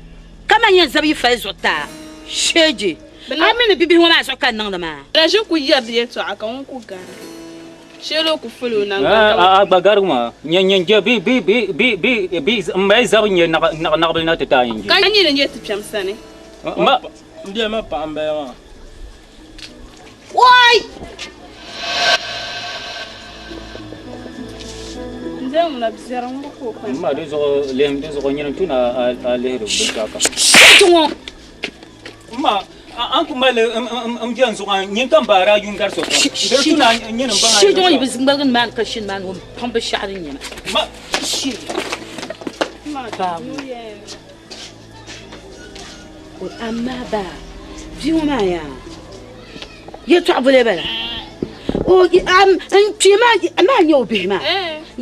ka man yɛn zabi yi fali zuɣu ti a sheje. A mi ni bibihi ŋɔ maa zuɣu ka n niŋdi maa. Na ʒi ku yɛri di yɛtɔɣa ka ŋun ku gari shɛli o ku fali o naŋgban ka. A gba garigu maa, nyɛ je bi bi bi bi bi bi m mali zabi nyɛ naɣibili na ti ti a yɛn je. Ka nyini nyɛ ti kpɛm sani. Ma. M biɛli ma paɣa m-bala maa. Wai! N dee ŋuna biɛri ŋun bi ku o kpani. M ma di zuɣu lihim di zuɣu nyini n-tu ni a lihiri binshɛɣu kam. Shit ŋɔ! M ma, a ni ku mali li m biɛni zuɣu a nyini ka m baari a yuun gari so kam. Di tu ni a nyini m baŋ a Shit ŋɔ yi bi ŋmaligi nimaani ka shini maa ni o paŋ binshɛɣu din nyɛ ma. Ma. Shit. Baabu. Amaa baa bia ŋɔ maa yaa yɛltɔɣa boli bala n kpee maa nyɛ o bihi maa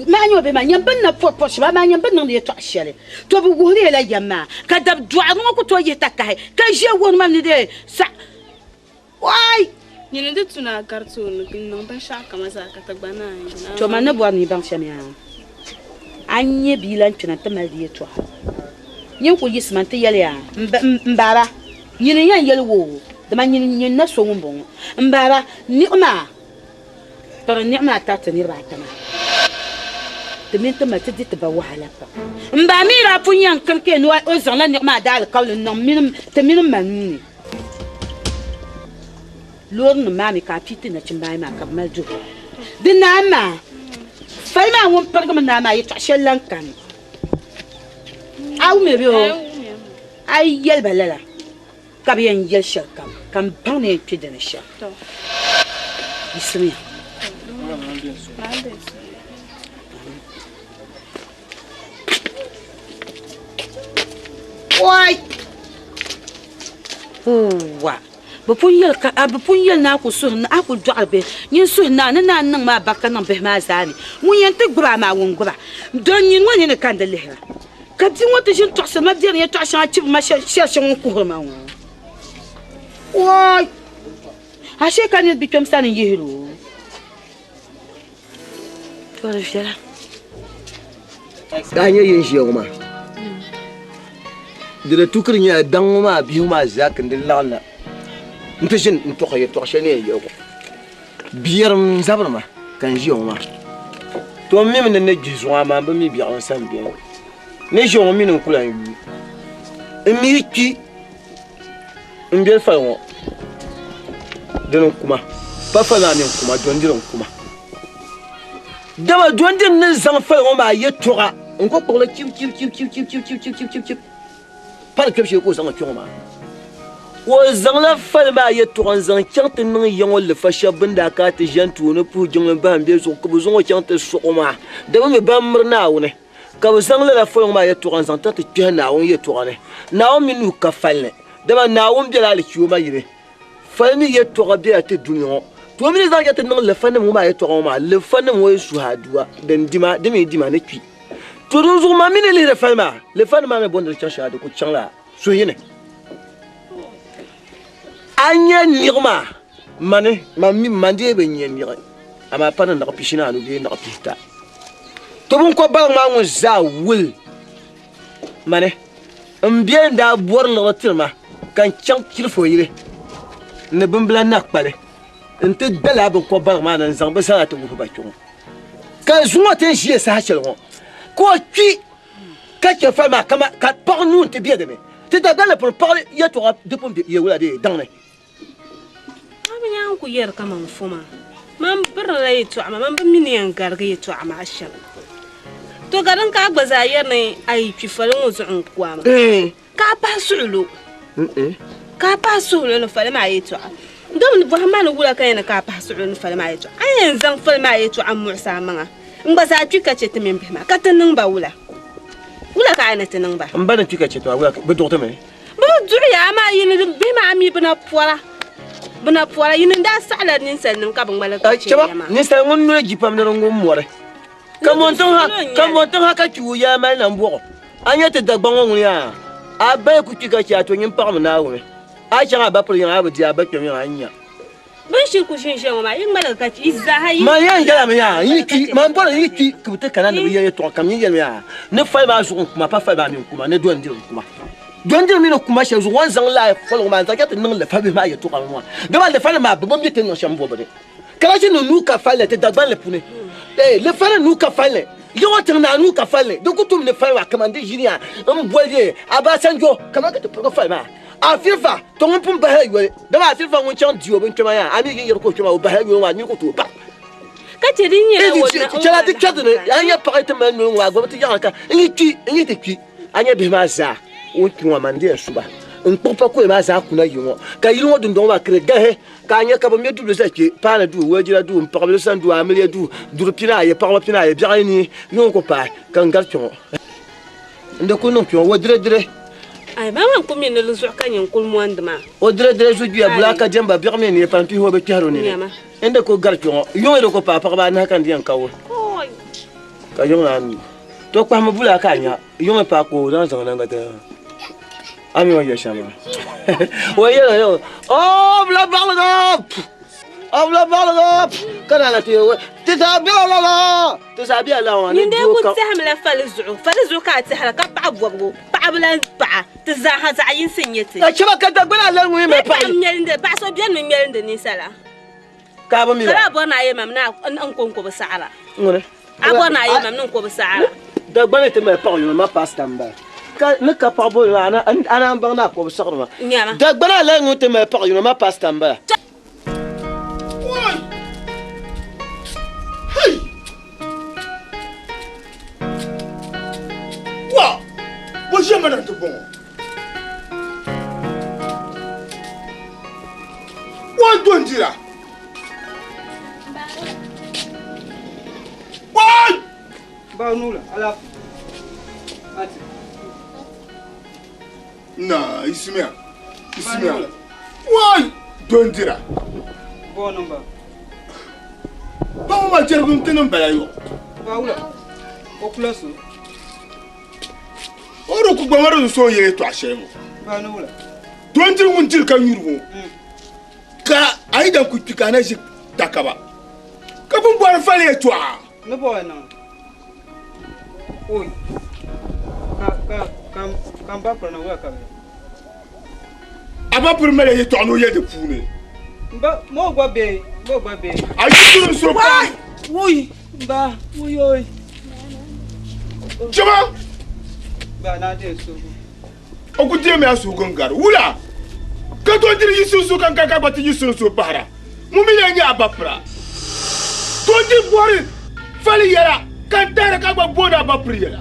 maa nyɛ o bihi maa nyɛ bin na pɔri pɔri shɛba amaa nyɛ bin niŋdi yɛltɔɣa shɛli to bi wuhiri la yɛm maa ka dab dɔɣiri ŋɔ ku tooi yihi takahi ka ʒiya wuhiri ma ni dee sa waai. Nyini di tu ni a gari tooni n-niŋ binshɛɣu kama zaa ka ti gba naan yina. To man ni bɔri ni yi baŋ shɛm yaa, a ni nyɛ bia lan kpina nti mali di yɛtɔɣa. Nyin kul yiɣisima nti yɛli ya, M baaba, nyini n-yɛn yɛli woo, dama nyini n-nyɛ n na so ŋumbɔŋɔ. M baaba, niɣi maa, piri niɣi maa tariti niriba ata maa, ti mini ti mali ti di ti ba wahala pam. M ba mi daa pun yɛn kiri kpe ni o zaŋla niɣi maa daalikauli n-niŋ ti mini m ma nuu ni. Loorinima maa mi ka a pii ti nachimba ayi maa ka bɛ mali duhiri a. Di naai maa, fali maa ŋun pirigimi naai maa yɛtɔɣ shɛli lan kani. A wumya bee o? A yi yɛli ba lala, ka bɛ yɛn yɛli shɛlikam, ka m baŋ ni yɛn kpe di ni shɛm. Yiɣisimiya. Oi! Wa! Bɛ pun yɛli ka a bɛ pun yɛli ni a ku suhi ni a ku dɔɣiri bihi. Nyin suhi naa ni naa niŋ ma barika niŋ bihi maa zaa ni. Ŋun yɛn ti gbubi a maa ŋun gbuba. Don nyin ŋɔ nini ka n di lihira. Ka bia ŋɔ ti ʒini tɔɣisiri ma biɛri yɛtɔɣ shɛŋa chibi ma shɛri shɛŋa o ni kuhiri ma ŋɔ. Oi! Ashee ka nir bi kpɛm sani n-yihir o. To di viɛla. Daa nyɛ yin ʒiya ŋɔ maa di di tu ka di nyɛla daŋ ŋɔ maa bihi ŋɔ maa zaa ka di laɣim na n ti ʒini n tɔɣi yɛltɔɣa shɛli ni yɛn yɛligu biɛrim n zabiri ma ka n ʒiya ŋɔ maa to n mimi ni n ni gbihi zuɣu amaa n bi mi biɛɣu n sani beni ni ʒiya ŋɔ mi ni n ku lahi yuui n mi kpi N beli fali ŋɔ dini n kuma pa fali maa mi n kuma dondiri n kuma dama dondiri ni zaŋ fali ŋɔ maa yɛtɔɣa n ku kpuɣili chib chib chib chib chib chib chib chib chib chib chib pa di kpɛbu shee ka o zaŋ kpɛ ŋɔ maa o zaŋla fali maa yɛtɔɣa n zaŋ chaŋ ti niŋ ya ŋɔ lifa shɛba bɛn daa kana ti ʒɛn tooni puhi jiŋli bahi m be zuɣu ka bɛ zaŋ o chaŋ ti sɔɣi o maa dama mi ban miri Naawuni Ka bɛ zaŋ lala foli ŋɔ maa yɛtɔɣa n-zaŋ tiriti kpɛhi Naawuni yɛtɔɣa ni. Naawuni mi nuu ka fali ni, dama Naawuni bela alichioma yili. Fali mi yɛtɔɣa bela ti dunia ŋɔ. To mi ni zaŋ ya ti niŋ lifanim ŋɔ maa yɛtɔɣa ŋɔ maa, lifanim ŋɔ yi suhi aduwa, din dima, di mi dima ni kpi. To dinzuɣu man mi ni lihiri fali maa, lifanim maa mi bo ni di chaŋ shɛli di ku chaŋla suhuyini. A nya niɣi maa, mani, man mi, man dee bi nya niɣi, amaa pa ni niɣi pishinaanu bee niɣi pihita. To biŋkɔbbaligu maa ŋun zaa wul mani, m bia n-daa bɔri liɣiri tiri ma ka n chaŋ Chirifo yili ni bimbila nakpali nti da lala biŋkɔbbaligu maa ni n-zaŋ bɛ zaa ti wuhi ba kpe ŋɔ. Ka zuŋɔ ti ni ʒiya saha shɛli ŋɔ ka o kpi ka chɛ fali maa kaman ka paɣ nuu nti be di ni. Ti Dagbanli pun paɣili yɛtɔɣa di pun be yewula bee daŋ ni. A bi nya n ku yɛri kaman fo maa, man birila yɛtɔɣa maa, man bi mi ni yɛn garigi yɛtɔɣa maa shɛm. To ka din ka a gba zaa yɛri ni a yi kpi fali ŋɔ zuɣu n-ku a maa, ka a pahi suɣilo, ka a pahi suɣilo ni fali maa yɛtɔɣa. Domi bɔhim ma ni wula ka yɛn ni ka a pahi suɣilo ni fali maa yɛtɔɣa? A yɛn zaŋ fali maa yɛtɔɣa m-muɣisi a maŋa n gba zaa kpi ka chɛ ti mini bihi maa, ka ti niŋ ba wula? Wula ka a ni ti niŋ ba? M ba ni kpi ka chɛ ti maa, wula bɛ duɣi ti mi? Bɛ bi duɣi ya, amaa yi ni bihi maa mi bɛ na pɔra, bɛ na pɔra. Yi ni daa saɣila ninsalinim ka bɛ ŋmaligi ka chɛ ya maa. Ninsal ŋun noli ji pam ni di ŋum mɔri, ka mɔntiŋ ha ka kpi o yaa mali nambɔɣu. A nya ti Dagbaŋ ŋɔ ŋuni yaa, a ba yi ku kpi ka chɛ a, to nyin paɣimi Naawuni. A chaŋ a ba pili yiŋa, a bi di a ba kpɛm yiŋa, a ni nya. Bɛ ni shiri ku ʒin ʒiya ŋɔ maa, yi ŋmaligi ka yi zaa ha yi. Man yɛn yɛlimi yaa, n yi kpi, man bɔri n yi kpi ka bɛ ti kana ni bɛ yɛli yɛtɔɣa kam, n yi yɛlimi yaa, ni fali maa zuɣu n-kuma, pa fali maa mi n-kuma, ni dɔndiri n-kuma. Dɔndiri mi ni kuma shɛli zuɣu, o ni zaŋ lala faligu maa n-zaŋ chaŋ ti niŋ lifabihi maa yɛtɔɣa ŋɔ maa. Dama lifanim maa, bɛ bi mi ti ni niŋ shɛm bɔbu ni. Karachi ni nuu ka fali ti Dagbanli puuni. Ee, lifani nuu ka fali, Yiŋɔ tiŋ naa nuu ka fali, di ku tum ni fali maa kaman di ʒiniya m-boli di Abasanjo kaman ka ti pirigi fali maa. Afirifa, to ŋun pun bahila yoli, dama Afirifa ŋun chaŋ di o binkpɛma yaa, a mi yi yɛri ka o kpɛma o bahila yoli ŋɔ a mi ku tooi baŋ. Ka chɛ din nyɛla o na o Chɛla di kpɛri ni, a nya paɣa yi ti mali noli ŋɔ a gba bi ti yaɣiri ka n yi kpi, n yi ti kpi, a nya bihi maa zaa o ni kpi ŋɔ man di yɛn su ba. N kpuɣi pakoya maa zaa kuna yi ŋɔ ka yili ŋɔ dundɔŋ maa kiri gahi ka a nya ka bɛ me dubili zali kpe, paani duu, walijira duu, m-paɣibili sani duu, amiliya duu, duri pinaayi, paɣaba pinaayi, biɛɣu ayi ni yuŋ ku paai ka n gari kpe ŋɔ. N di kuli niŋ kpe ŋɔ, o dire dire. Ai, maa maa n-kuli mi ni di zuɣu ka nyini kuli mondi maa. O dire dire zujuya, bulaa ka jɛmba, biɛɣu mi ni pan pihi o bi kpɛhiri o nini. N di kuli gari kpe ŋɔ, yuŋ yi di kuli paai paɣaba anahi ka n di yɛn ka o. Ka yuŋ naan mi. To kpahimi bulaa ka a nya, yuŋ yi paai ka o zaŋ zaŋ na n-gba ti a mi o ni yɛli shɛm maa. O yɛli o, Oo, bulaa baɣili ŋɔ! A bila baɣaliga ka na na ti ti zaa bela lala ti zaa bela lala ŋɔ ni Nyin dee doo ku kam. tɛhimila fali zuɣu fali zuɣu ka a tɛhira ka paɣa bɔbigu paɣaba lan paɣa ti zaaha zaɣ yinsi n-nyɛ ti. Ka chɛba ka Dagbani a lan ŋun yi mali paɣa paɣa ŋmɛlindi paɣa so beni mi ŋmɛlindi ninsala. Ka a bi mi Ka ba? a bɔri ni a yɛli ma mi ni a n ko n-ko bi saɣira. Ŋuni? A bɔri ni a yɛli ma mi ni n ko bi saɣira. Dagbani ti mali paɣa yino ma pastor m-bala. Ka ni ka paɣa boli maa a naan baŋ ni a ko bi saɣiri ma. Nyama. Dagbani a lan ŋun ti mali paɣa yino ma pastor m-bala. Wa! Bo ʒiɛmana nti bɔŋɔ? Wa dondira! Wa! Ba nula ala ati. Na isimiya isimiya wai dondira. Bo namba. Ba ŋɔ maa jɛrigu n-ti niŋ bala yɔ. Ba wula o kula so. O di ku gba ŋɔ di so yɛli yɛtɔɣa shɛli ŋɔ. Ba ni wula. Dondiri ŋun diri ka nyuri ŋɔ ka a yi dan ku kpi ka a na ʒi takaba ka pun bɔri fali yɛtɔɣa. Ni bɔ ya niŋ. Oi. Ka ka ka ka n ba piri na wula ka bɛ. A ba piri mali yɛtɔɣa ni o yɛli di puuni. N ba mo gba be mo gba be. A yi tiri n so pam. Ui n ba ui oi. Chɛma. Ba na de suhu. O ku deemi a suhugu n-gari wula ka dondiri yi sunsuun ka n-ka ka gba ti yi sunsuun pahira. Ŋun mi lee nyɛ a ba pira. Dondiri bɔri fali yɛla ka n tahira ka gba booni a ba piri yɛla.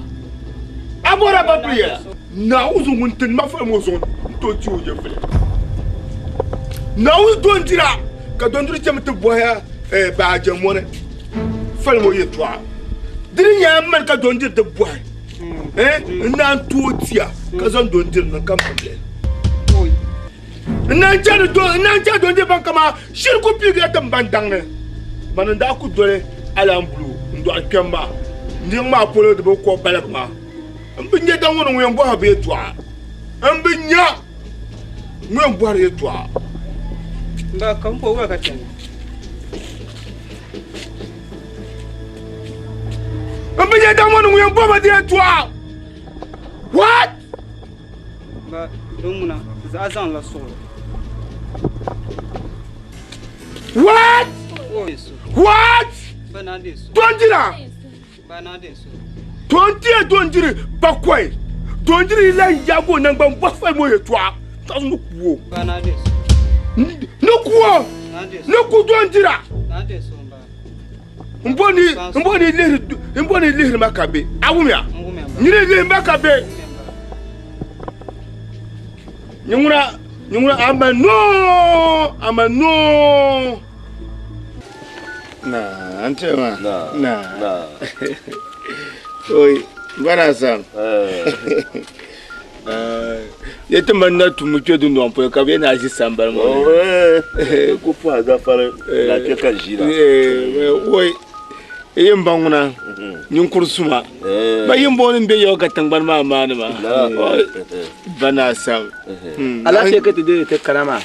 A bɔri a ba piri yɛla. Naawuni zuɣu ŋun tin ma fali ŋɔ zuɣu n tooi ti o nyɛvili. Naawuni dondira ka dondiri chemi ti bɔhi a baajɛmɔni fali ŋɔ yɛtɔɣa. Di ni nyɛ a mali ka dondiri ti bɔhi. N naan tooi tia ka zaŋ dondiri niŋ ka mali n naan chɛ dondiri ban kama shiri ku piigila ti ban daŋ ni mani n daa ku doli alambulu n dɔɣi kpɛm maa niŋ maa polo di bi ko baligi maa n bi nya daŋ ŋɔ ni ŋun yɛn bɔhi bi yɛltɔɣa n bi nya ŋun yɛn bɔhiri yɛltɔɣa. Ba ka m po wula ka chani. N bi nya daŋ ŋɔ ni ŋun yɛn bɔba di yɛltɔɣa. What? Ba din ŋuna zaɣa zaŋla suɣuli. What? What? Dondira! Dondira dondiri bakɔi. Dondiri yi lahi yaagi o nangbani bɔhi fali ŋɔ yɛltɔɣa. Tɔɣisi ni ku o. Ni ku o. Ni ku dondira. N bo ni n bo ni lihiri n bo ni lihiri ma ka be. A wumya? Nyini lihi ma ka be. Nyɛ ŋuna nyɛ ŋuna ama noo ama noo. Na an ce ma. Na. Na. Oi bana sam. Ye ti mani na tumu kpe dundɔŋ polo ka bɛ na ʒi sambani ŋɔ ni. Ku pɔhi gafari na kpe ka ʒi la. Oi yi n ba ŋuna ninkuri suma ba yi booni n be yɛwa ka tingbani maa maani ma bana sam. Alaafee ka ti deei ti kana maa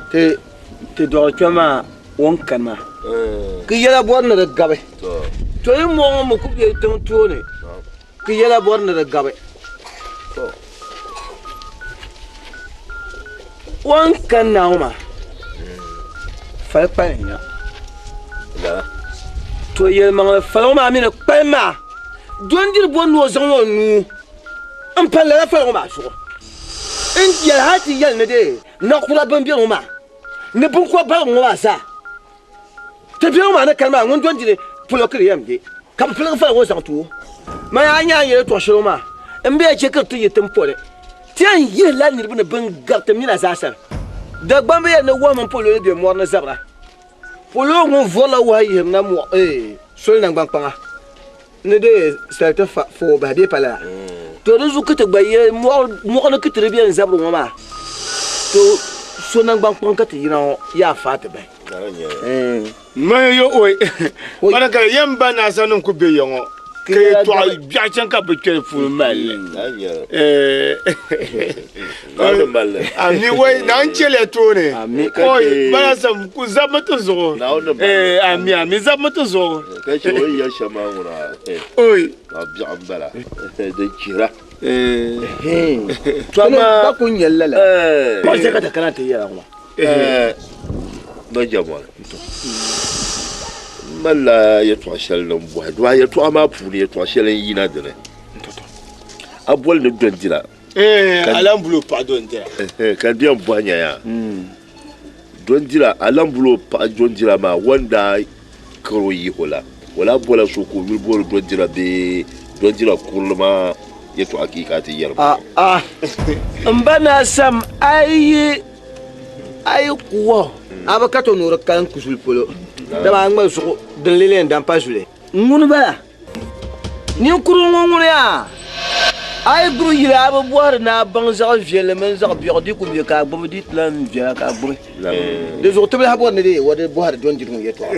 ti ti dɔɣi kpɛm maa o ni kani maa ka yɛla bɔri ni di gabi to yi mɔŋɔ mi ku be tiŋ tooni Ka yɛla bɔri ni di gabi. O ni kani na ŋɔ maa, fali kpali n-nya. To yɛlimaŋli fali ŋɔ maa mi ni kpali maa, dondiri bɔri ni o zaŋ o nuu m-pali lala fali ŋɔ maa zuɣu. N yɛli hali ti yɛli ni dee naɣikura bɛn beni ŋɔ maa ni biŋkɔbbaligu ŋɔ maa zaa Ti biɛhigu ŋɔ maa ni kani maa ŋun dondiri polo ka di yɛn be, ka bɛ piligi fali ŋɔ zaŋ ti o. Man a nya a ni yɛli tɔɣ shɛli ŋɔ maa, m bee chɛ ka di ti yi ti m poli. Ti yɛn yihila niriba ni bɛn gari ti mina zaa sani. Dagbamba yɛli ni wahu mini pololi be mɔri ni zabira. Pololi ŋun vɔrila wahu yihirina soli naŋgbankpaŋa ni di sali ti fa o bahi bee pa lala. To di zuɣu ka ti gba yɛli mɔɣu ni ka ti di bɛn zabiri ŋɔ maa, to so naŋgbankpaŋ ka ti yina ŋɔ yaa faai ti bahi. Mani yo oi, mana ka yɛn ba naasa nim ku be ya ŋɔ. Ka yɛltɔɣa biɛɣu chaŋ ka bɛ kpɛri puuni mali li. Ami wai na n chɛliya tooni. Oi bala sam ku zabimi ti zuɣu. Ami ami zabimi ti zuɣu. Ka chɛ o ni yɛli shɛm maa ŋuna. Oi. Ka biɛɣu m bala din chihira. To amaa ba ku nyɛ lala. Ka chɛ ka ti kana ti yɛla ŋɔ. Ba jɛmɔli m malila yɛltɔɣa shɛli din bɔhi dɔa yɛltɔɣa maa puuni yɛltɔɣa shɛli n yina dini a boli ni dondira alambulo paɣa dondira ka di yɛn bɔhi nya yaa dondira alambulo paɣa dondira maa o ni daa kari o yihi o la o lahi bola so ka o yuli booni dondira bee dondira kurili maa yɛltɔɣa ka yi kana ti yɛri ma n ba naa sam a yi A yi ku o, a bi ka ti o ni o di kalim ku zuli polo, dama a ŋma zuɣu din lee lee n-dan pa zuli. Ŋuni bala? Ninkurigu ŋɔ ŋuni yaa? A yi gbibi yili a bi bɔhiri ni a baŋ zaɣ viɛlli mini zaɣ biɛɣu di ku be ka a gbibi di ti lan viɛla ka a gbibi. Di zuɣu ti bi lahi bɔri ni di o di bɔhiri dɔndiri ŋɔ yɛtɔɣa.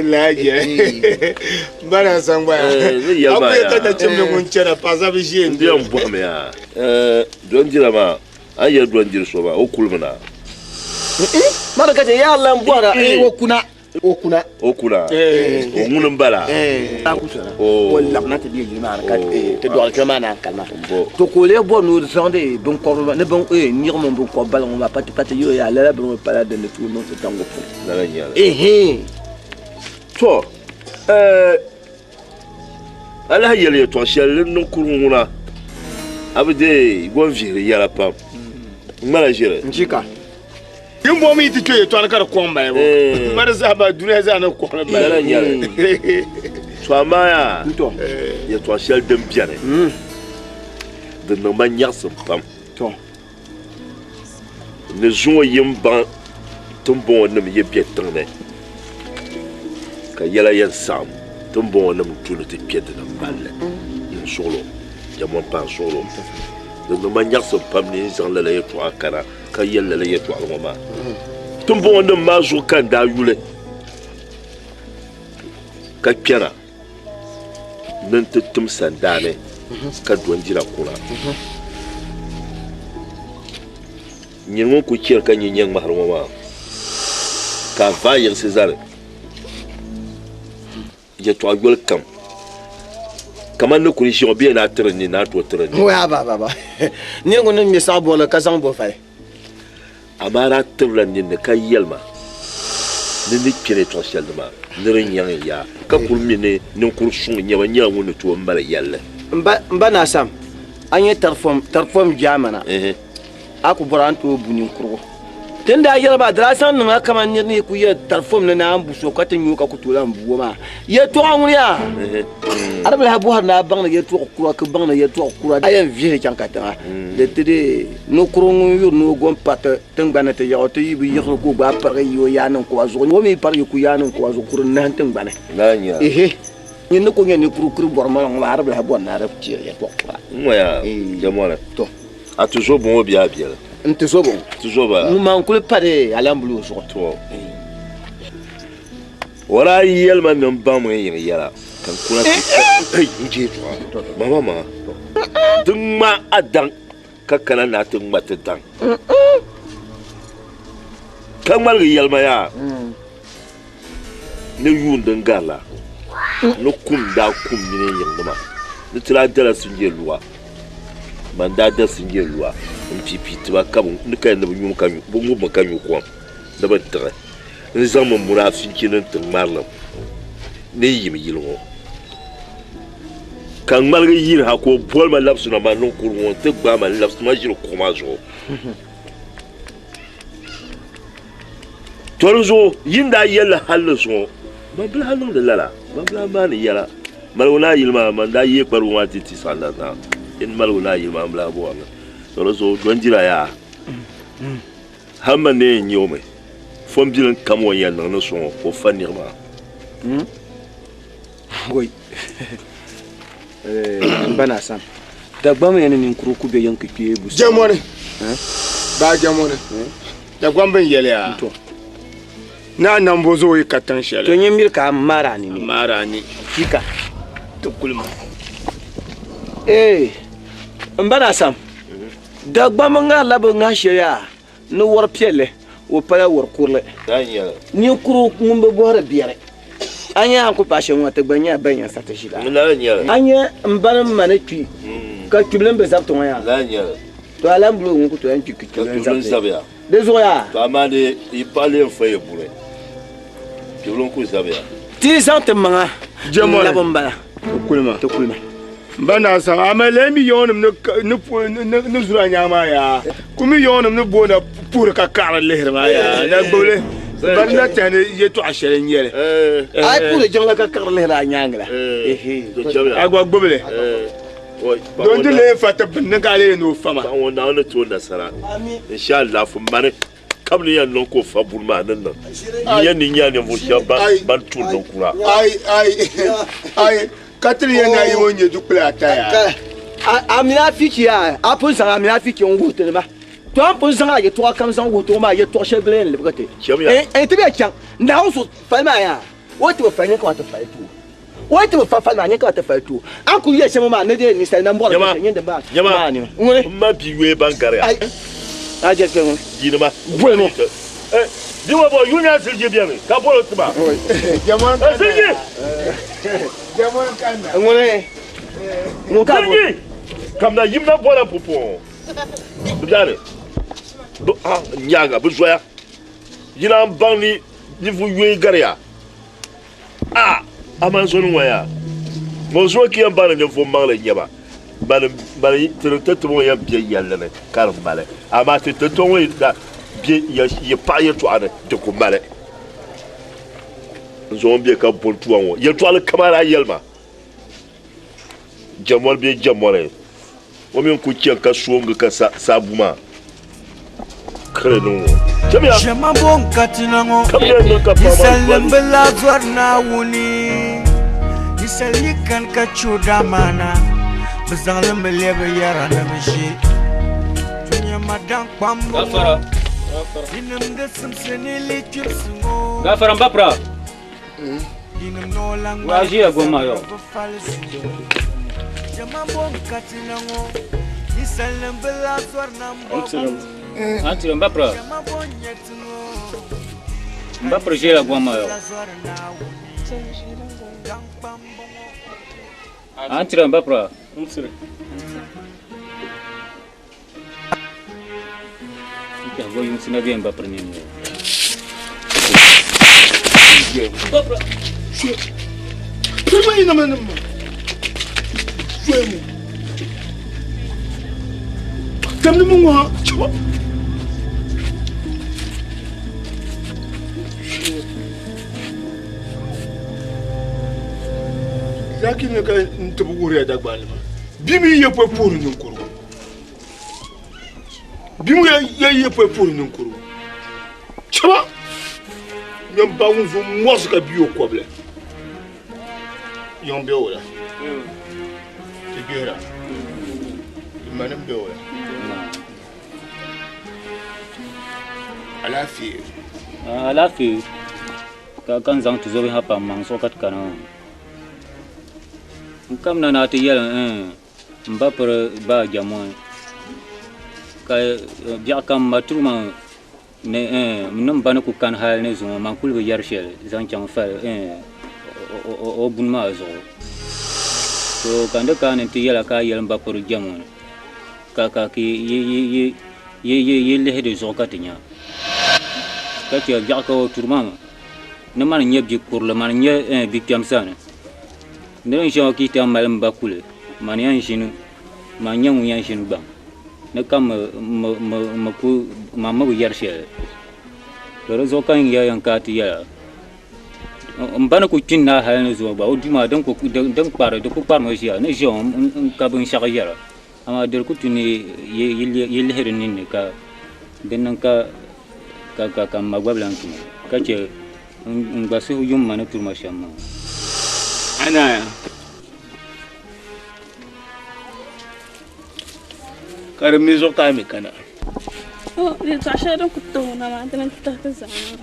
Bala saŋgbaya. A ku yɛn ka nachimbi ŋun chana paɣasabi ʒee n-di. N bɔhimi yaa dɔndira maa A ni yɛli dɔndiri so maa, o kulimi na. Mani ka chɛ yaa lan bɔhira, ee, o kuna, o kuna. O kuna, o ŋuni m-bala. A ku sɔna, o labina ti be yili maa ni ka ti dɔɣiri kpɛma maa naan kali maa. To ka o lee bɔri ni o zaŋdi biŋkɔbiri maa ni bin, ee, niɣi mini biŋkɔb baligu ŋɔ maa pati pati yɛl o yaa lala bini ŋɔ pala din ni tooi niŋ ti daŋ ŋɔ puuni. Lala n-nyɛ li. Ehe. To, ɛɛ. A lahi yɛli yɛtɔɣ shɛli din niŋ kurigu ŋuna, a bi deei gom vihiri yɛla pam. Ŋmala ʒiri. N chika. Yin bɔŋɔ mi yi ti kpe yɛtɔɣa ni ka di kɔŋ malibu, ma di zaa maa dunia zaa ni kɔŋ li malibu. Lala n-nyɛ li. To amaa yaa, yɛtɔɣ shɛli din beni, din niŋ ma nyaɣisim pam. Ni zuŋɔ yin baŋ tiŋbɔŋɔnim yi be tiŋ ni, ka yɛla yɛn saɣim tiŋbɔŋɔnim du ni ti kpe di ni m-mali li. N suɣilo, Jɛmɔn paɣ suɣilo, di niŋ ma nyaɣisim pam ni n zaŋ lala yɛtɔɣa kana ka yɛli lala yɛtɔɣili ŋɔ maa. Tiŋbɔŋɔnim maa zuɣu ka n daa yuli ka kpɛna ni n ti tim sandaani ka dɔndira kuna. Nyini ŋun kul chɛri ka nyin nyɛ ŋmahiri ŋɔ maa, ka a vaai yiɣisi zani yɛtɔɣ yoli kam kaman ni kul ʒi ŋɔ bee ni a tiri n nini, a ni tooi tiri n nini. Nir ŋun ni ŋme saɣ bɔrili ka zaŋ bo vali. Amaa daa tirila n ninni ka yɛli ma ni n ni kpɛri yɛtɔɣ shɛli ni maa ni di nyaŋ n yaa, ka kul mi ni ninkur suŋ n-nyɛ ba, n nyɛla ŋun ni tooi mali yɛlli. M ba Naa Sam, a nya tarifom jaamana, a ku bɔri a ni tooi bu ninkurigu. Ti ni daa yɛli ba, di daa zaŋ niŋla kaman nir ni ku yɛli tarifom ni naan bu so ka ti nya o ka ku tooi lan bu o maa. Yɛltɔɣa ŋuni yaa? A di bi lahi bɔhiri ni a baŋ ni yɛltɔɣ kura ka baŋ ni yɛltɔɣ kura a yɛn vihi chaŋ katiŋa di ti di ni kuri ŋun yuri ni o go m-pariti tiŋgbani ni ti yaɣi o ti yi bi yiɣiri ka o gbaai pirigi yi o yaa niŋkuba zuɣu o mi parigi ku yaa niŋkuba zuɣu kuri n-nahim tiŋgbani. Ehe nyin ni ku nyɛ ni kuri kuri bɔri maliŋ ŋɔ maa a di bi lahi bɔri ni a di teeri yɛltɔɣ kura. N-ŋɔya jɛmɔri. A ti zo bɔŋɔ bee a biɛli? N ti zo bɔŋɔ. Ti zo ba. Ŋun maa n-kuli pa di alambuloo zuɣu. To. O daa yɛli ma ni m baŋmi n yiŋ yɛla ka n kuna ti hey, n je tɔɣa. Mama ma, di ŋma a daŋ ka kana ni a ti ŋma ti daŋ. Ka ŋmaligi yɛli ma yaa ni yuun din garila ni kum daa kum nyini n yiŋnima ni ti daa dala sinje lua man daa da sinje lua n piipii tiba ka ni ka ni bi ŋubimi ka nyu kom ni bi tiɣi n zaŋmi munaafichi ni ti ŋmarilim ni n yim yili ŋɔ ka ŋmaligi yiri ha ka o boli ma labisina ma niŋ kuri ŋɔ n ti gbaai ma n labisi ma ʒiri kuɣu maa zuɣu To di zuɣu yi ni daa yɛli hal ni zuŋɔ, man bi lahi niŋdi lala, man bi lahi maani yɛla. Maligu naa yili maa, man daa yeei kparigu maa ti ti saɣinda zaa. In maligu naa yili maa, m bi lahi bɔri li. To di zuɣu dɔnjira yaa, hal man ni yɛn nya o mi, fombilim kam o ni yɛn niŋ ni sɔŋ o ka o fa niɣi maa. Woi, n ba naa Sam, Dagbaŋ ya ni ninkurigu ku be yiŋ ki kpee bu Jɛmɔni, baa jɛmɔni, Dagbaŋ bin yɛli ya ni a nambo zuɣu yi ka tiŋ shɛli. To nyɛ miri ka a maari a nini. Maari a ni. Chika. Ti kulima. Ee, n ba naa Sam, Dagbamba ŋarila bɛ ŋahi shɛli yaa ni wɔri piɛlli, o pala wɔri kurili. Ninkurigu ŋun bi bɔhiri biɛri. A nya a ni ku paai shɛm ŋɔ, ti gba nyɛla ban yɛn sa ti ʒila. A nya m ba ni m ma ni kpi ka kpibili m-bi zabi ti ŋɔ yaa? To a lan boli o ŋun ku tooi lan kpi ka kpibili n-zabi ti. Di zuɣu yaa. To amaa di yi paɣi lee n-fa yi buri, kpibili n-ku zabiya. Ti zaŋ ti maŋa n-labi m-bala. Ti kulima. M ba naa Sam, amaa lee mi yaŋɔnim ni zuri a nyaŋ maa yaa? Ku mi yaŋɔnim ni booni a puhiri ka kaɣiri lihiri maa yaa? Na gbubi li, bari na tɛhi ni yɛtɔɣa shɛli n-nyɛ li. A yi puhiri jiŋli ka kaɣiri lihiri a nyaaŋa la. A gba gbubi li. Don di lee fa ti bini ni ka a lee ni o fa ma. Paɣa ŋɔ Naawuni ni ti o nasara. N shɛ alaafee mani ka bɛ ni yɛn niŋ ka o fa buni maa ni niŋ. N yɛn ni nya ninvuɣ shɛba ban tuui niŋ kura. Ai, ai, ai, ka ti ni yɛn daa yi ŋɔ nyɛ dukpula ata yaa. A mini a fichi yaa, a pun zaŋ a mini a fichi n-wuhi ti ni ma. To a ni pun zaŋ a yɛtɔɣa kam zaŋ wuhi ti ŋɔ maa, yɛtɔɣ shɛli bi lee yɛn libigi ti. N ti bɛ chaŋ Naawuni so fali maa yaa, o ti bi fali nyini ka ti fali ti o. O yi ti bi fa fali maa, nyini ka ti fali ti o. A ni kuli yɛli shɛm ŋɔ maa ni dee ninsal nam bɔri binshɛli nyini din maa Nyama, ni. Ŋuni? M ma bia yoya ban gariya. Ai, a jɛri kpɛŋ ŋɔ. Yiinima. Boli mi. Eh, bia ŋɔ bɔ, yuuni a ziliji bemi ka boli o ti ma. Eh, ziliji! Ŋuni? Ŋun ka a boli? Ziliji! Kamina yimina bɔra pumpɔŋɔ. Bɛ biɛni. Bɛ, ah, nyaaŋa, bɛ zoya. Yina m-baŋ ni ninvuɣ yoya gariya. A amaa zoni ŋɔ yaa, ŋɔ zuɣu ka yɛn baŋ ni ninvuɣ maŋli n-nyɛ ba. Bani ti ni ti tibi ŋɔ yɛn be yɛlli ni ka di mali, amaa ti ti tɔ ŋɔ yi daa be yi paɣa yɛltɔɣa ni di ku mali. N zuɣu m-be ka boli tua ŋɔ yɛltɔɣili kam a daa yɛli ma, Jɛmɔri bee jɛmɔri, o mi n-ku chɛ ka sooŋgi ka sabbu maa kiri niŋ ŋɔ. Chamiya! Ʒiɛma bo n-katina ŋɔ, Kamiya niŋ ka paɣa maa ninsalinim bi lahi zɔri Naawuni. Ninsal yi kani ka chɛ o daamaana, bɛ zaŋ li mi lɛbi yɛra ni bɛ ʒe. To nyama daŋkpambu ŋɔ, Gafara. yinim di simsi ni li kpibisi ŋɔ. Gafara m ba pira. Yinim ni o lan Wa ʒiya gom maa yɔ. bi fali zuɣu. Ʒiɛma bo n-katina ŋɔ, ninsalinim bi lahi zɔri nambɔɣu. An tiri m ba pira. Ʒiɛma bo n-nyɛ ti ŋɔ. M ba piri ʒiya gom maa yɔ. An tiri m ba pira. N tiri. N kpɛhi go yunsi na bɛ m ba piri nini ŋɔ. Pirima yi nama nim ma. Zoya mu. Tamni mu ŋɔ chaba. Zaki ne ka n tibi wuhiriya Dagbanli maa. Bia mi yi pɔi puhiri ninkurigu. Bia mi yi pɔi puhiri ninkurigu. Chaba! Nyɛ ba ŋun zo mɔɣisi ka bia o kɔbili. Yiŋ be o la. Ti gbihira. Manim be o la. Alaafee. Alaafee. Ka ka n zaŋ ti zobiha pam maŋ zuɣu ka ti kana ŋɔ. N kamina ni a ti yɛli n ba piri baa Jamɔi ka biɛɣu kam m ma turi ma ni m ni m ba ni ku kani hali ni zuŋɔ man kuli bi yɛri shɛli zaŋ chaŋ fali o buni maa zuɣu. To ka n di kana ni n ti yɛla ka a yɛli m ba piri Jamɔi ka ka yi lihi di zuɣu ka ti nya. Ka chɛ biɛɣu ka o turi maa ni mani n-nyɛ bi kurili mani n-nyɛ bi kpɛm sani ni din ʒiya ŋɔ ka yi ti yɛn mali m ba kuli mani yɛn ʒini mani n-nyɛ ŋun yɛn ʒini gbaŋ ni ka man mi bi yɛri shɛli to di zuɣu ka n yɛn ka ti yɛla m ba ni ku kpini na hali ni zuŋɔ gba o duu maa din ku kparimi ʒiya ni ʒiya ŋɔ n ka binshɛɣu yɛra Amaa di ku tu ni yi lihiri ninni ka di niŋ ka m ma gba bi lan tum ka chɛ n gba suhu yum ma ni turi ma shɛm maa. Anaya, ka di mi zuɣu ka a mi kana. Yɛltɔɣa shɛli din ku tahi o na maa dini n-tahi ti zaa maa.